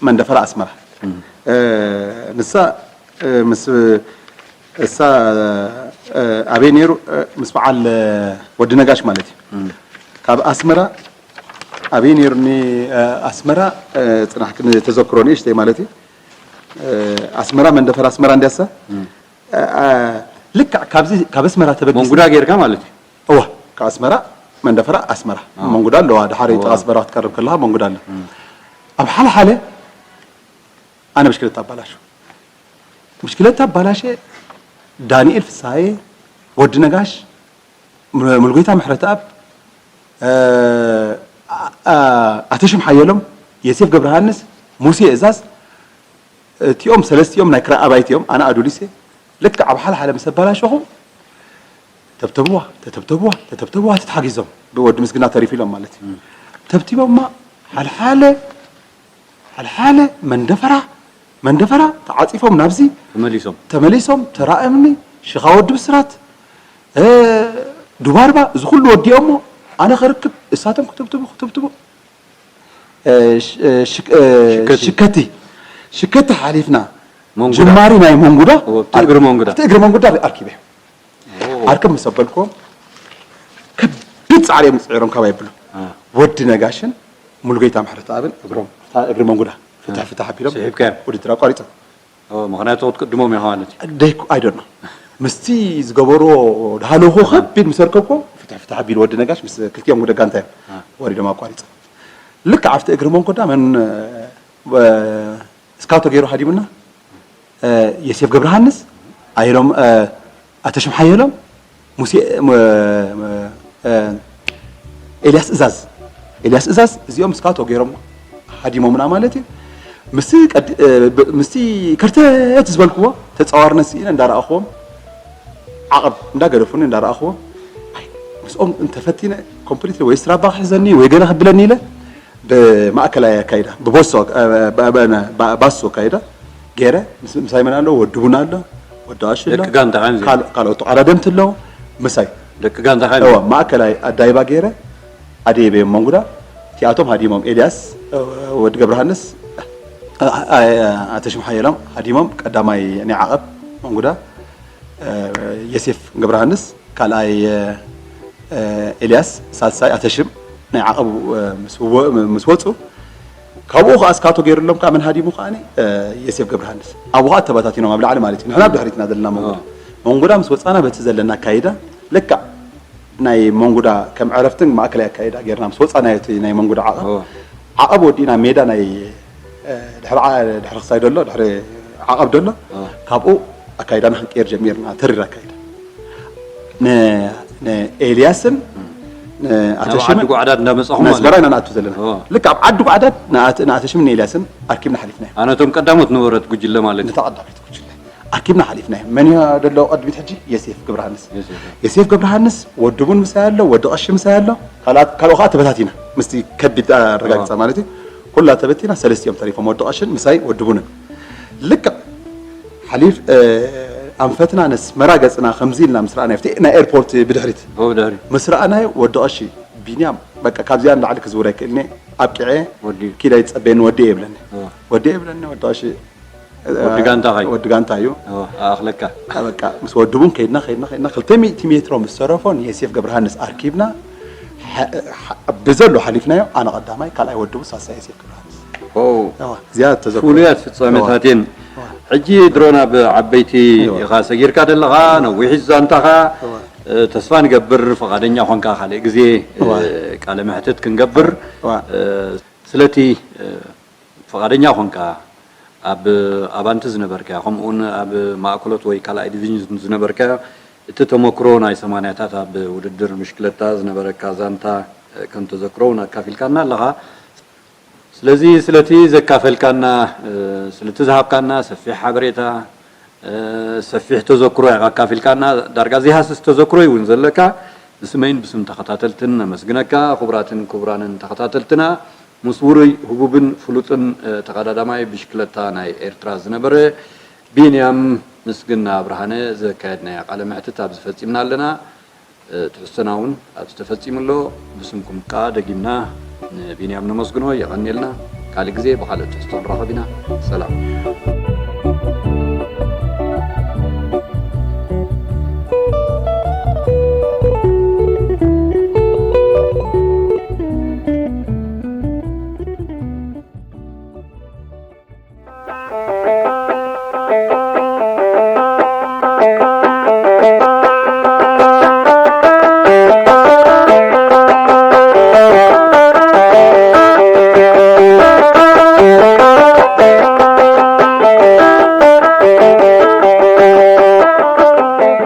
መንደፈራ ኣስመራ እ፣ ንሳ እ፣ ምስ እሳ እ፣ ኣበይ ነይሩ እ፣ ምስ በዓል እ፣ ወዲ ነጋሽ ማለት እዩ ካብ ኣስመራ ኣበይ ነይሩኒ እ፣ ኣስመራ እ፣ ፅናሕ ክን- ተዘክሮ ንእሽተይ ማለት እዩ እ፣ ኣስመራ መንደፈራ ኣስመራ እንዲያሳ እ፣ እ፣ ልክዕ ካብዚ ካብ ኣስመራ ተበጊስ መንጉዳ ጌርካ ማለት እዩ እዋ ካብ ኣስመራ መንደፈራ ኣስመራ መንጉዳ ኣለዋ ድሓር ጥቓ ኣስመራ ክትቀርብ ከለካ መንጉዳ ኣለ ኣብ ሓለ ሓለ ኣነ ብሽክለታ ኣባላሹ ብሽክለታ ኣባላሸ ዳንኤል ፍስሃየ፣ ወዲ ነጋሽ፣ ሙሉጌታ ምሕረተኣብ፣ ኣተሽም ሓየሎም፣ የሴፍ ገብረሃንስ፣ ሙሴ እዛዝ፣ እቲኦም ሰለስቲኦም ናይ ክራይ ኣባይቲ እዮም። ኣነ ኣዱሊስ እየ። ልክዕ ኣብ ሓለ ሓለ ምስ ኣባላሸኹ፣ ተብተብዋ ተተብተብዋ ተተብተብዋ ተተሓጊዞም፣ ብወዲ ምስግና ተሪፊሎም ማለት እዩ። ተብቲቦማ ሓለ ሓለ ሓለ ሓለ መንደፈራ መንደፈራ ተዓፂፎም ናብዚ ተመሊሶም ተመሊሶም፣ ተራእምኒ ሽኻ ወዲ ብስራት፣ ዱባርባ፣ እዚ ኩሉ ወዲኦሞ፣ ኣነ ኸርክብ እሳቶም ክትብትቡ ክትብትቡ፣ ሽከቲ ሽከቲ ሓሊፍና፣ ጅማሪ ናይ መንጉዳ ኣብቲ እግሪ መንጉዳ ኣርኪበ ኣርክብ ምስ ኣበልክዎም፣ ከቢድ ፃዕሪ እዮም ፅዒሮም ካባይ ብሉ። ወዲ ነጋሽን ሙሉጌታ ምሕረተኣብን እግሮም እታ እግሪ መንጉዳ ፍታሕ ፍታሕ ኣቢሎም ውድድር ኣቋሪፆም። ምክንያቱ ክትቅድሞም ኢኻ ማለት እዩ። ደይኩ ኣይደኖ ምስቲ ዝገበርዎ ድሃለኹ ከቢድ ምስ ኣርከብኮ ፍትሕ ፍትሕ ኣቢሉ ወዲ ነጋሽ ምስ ክልቲኦም ወደ ጋንታ እዮም ወሪዶም ኣቋሪፆም። ልክዕ ኣብቲ እግሪ መንጎዳ መን ስካውቶ ገይሩ ሃዲሙና፣ የሴፍ ገብረሃንስ፣ ኣየሎም፣ ኣተሽም ሓየሎም፣ ሙሴ፣ ኤልያስ እዛዝ፣ ኤልያስ እዛዝ እዚኦም ስካውቶ ገይሮም ሃዲሞምና ማለት እዩ። ምስቲ ከርተት ዝበልክዎ ተፃዋርነት ስኢነ እንዳረኣኽዎም ዓቐብ እንዳገደፉኒ እንዳረኣኽዎም ምስኦም እንተፈቲነ ኮምፕሊትሊ ወይ ስትራባ ክሕዘኒ ወይ ገለ ክብለኒ ኢለ ብማእከላይ ኣካይዳ ብቦሶ ባሶ ኣካይዳ ገይረ ምሳይ መን ኣሎ ወዲ ቡን ኣሎ ወዲ ኣሽ ኣሎ ካልኦት ተቓዳደምቲ ኣለዉ ምሳይ ደቂ ጋንታ ማእከላይ ኣዳይባ ገይረ ኣደይበዮም መንጉዳ እቲኣቶም ሃዲሞም ኤልያስ ወዲ ገብረሃንስ ኣተሽም ሓየሎም ሃዲሞም ቀዳማይ ናይ ዓቐብ መንጉዳ የሴፍ ገብረሃንስ ካልኣይ ኤልያስ ሳልሳይ ኣተሽም ናይ ዓቐብ ምስ ወፁ ካብኡ ከዓ ስካቶ ገይሩሎም ከዓ መን ሃዲሙ ከዓ የሴፍ ገብረሃንስ ኣብኡ ከዓ ተበታቲኖም ኣብ ላዕሊ ማለት እዩ ንሕና ብድሕሪትና ዘለና መንጉዳ መንጉዳ ምስ ወፃና በቲ ዘለና ኣካይዳ ልክዕ ናይ መንጉዳ ከም ዕረፍትን ማእከላይ ኣካይዳ ጌርና ምስ ወፃናዮ እቲ ናይ መንጉዳ ዓቐብ ዓቐብ ወዲእና ሜዳ ናይ ድሕሪ ድሕሪ ክሳይ ደሎ ድሕሪ ዓቐብ ደሎ ካብኡ ኣካይዳና ክንቀየር ጀሚርና ተሪር ኣካይዳ ንኤልያስን ኣተሽምን ዓዲ ጓዕዳድ እንዳመፃኹም ማለት ኣስመራ ኢና ንኣቱ ዘለና ልክ ኣብ ዓዲ ጓዕዳድ ንኣተሽምን ንኤልያስን ኣርኪብና ሓሊፍና ኣነቶም ቀዳሞት ነበረት ጉጅለ ማለት ነታ ቀዳሚት ጉጅለ ኣርኪብና ሓሊፍና መን ደሎ ቀድሚት ሕጂ የሴፍ ገብረሃንስ የሴፍ ገብረሃንስ ወዲ ቡን ምሳይ ኣሎ ወዲ ቀሺ ምሳይ ኣሎ ካልኦ ከዓ ተበታቲና ምስቲ ከቢድ ኣረጋግፃ ማለት እዩ ኩላ ተበቲና ሰለስቲኦም ተሪፎም ወዲ ቀሽን ምሳይ ወዲ ቡንን ልክዕ ሓሊፍ ኣንፈትና ነስመራ ገፅና ከምዚ ኢልና ምስ ረኣናዮ ናይ ኤርፖርት ብድሕሪት ምስ ረኣናዮ ወዲ ቀሺ ቢንያም በቃ ካብዚኣ ንላዕሊ ክዝውር ኣይክእልኒ ኣብቂዐ ኪድ ኣይፀበየኒ ወዲ የብለኒ ወዲ የብለኒ ወዲ ቀሺ ወዲ ጋንታ ኸዩ ወዲ ጋንታ እዩ ኣኽለካ በቃ ምስ ወድቡን ከይድና ከይድና ከይድና ክልተ ሚእቲ ሜትሮ ምስ ተረፎ ንየሴፍ ገብረሃንስ ኣርኪብና ብዘሎ ሓሊፍናዮ ኣነ ቀዳማይ ካልኣይ ወድቡ ሳልሳይ የሴፍ ገብረሃንስ እዚኣ ተዘክሮ ፍሉያት ፍፃመታትን ሕጂ ድሮ ናብ ዓበይቲ ኢኻ ሰጊርካ ዘለኻ ነዊሕ ዛንታኻ ተስፋ ንገብር ፈቓደኛ ኾንካ ካልእ ግዜ ቃለ መሕትት ክንገብር ስለቲ ፍቓደኛ ኾንካ ኣብ ኣባንቲ ዝነበርካዮ ከምኡውን ኣብ ማእከሎት ወይ ካልኣይ ዲቪዥን ዝነበርካዮ እቲ ተመክሮ ናይ ሰማንያታት ኣብ ውድድር ብሽክለታ ዝነበረካ ዛንታ ከም ተዘክሮ እውን ኣካፊልካና ኣለኻ። ስለዚ ስለቲ ዘካፈልካና ስለቲ ዝሃብካና ሰፊሕ ሓበሬታ ሰፊሕ ተዘክሮ ኢኻ ኣካፊልካና ዳርጋ ዘይሃስስ ተዘክሮ እውን ዘለካ ብስመይን ብስም ተኸታተልትን ነመስግነካ። ክቡራትን ክቡራንን ተኸታተልትና ምስ ውሩይ ህቡብን ፍሉጥን ተቐዳዳማይ ብሽክለታ ናይ ኤርትራ ዝነበረ ቢንያም ምስግና ብርሃነ ዘካየድናያ ቃለ መሕትት ኣብዚ ፈጺምና ኣለና። ትሕዝቶና እውን ኣብዚ ተፈጺሙ ኣሎ። ብስምኩም ከኣ ደጊምና ንቢንያም ነመስግኖ። የቐንየልና። ካልእ ግዜ ብኻልእ ትሕዝቶ ንራኸብ ኢና። ሰላም።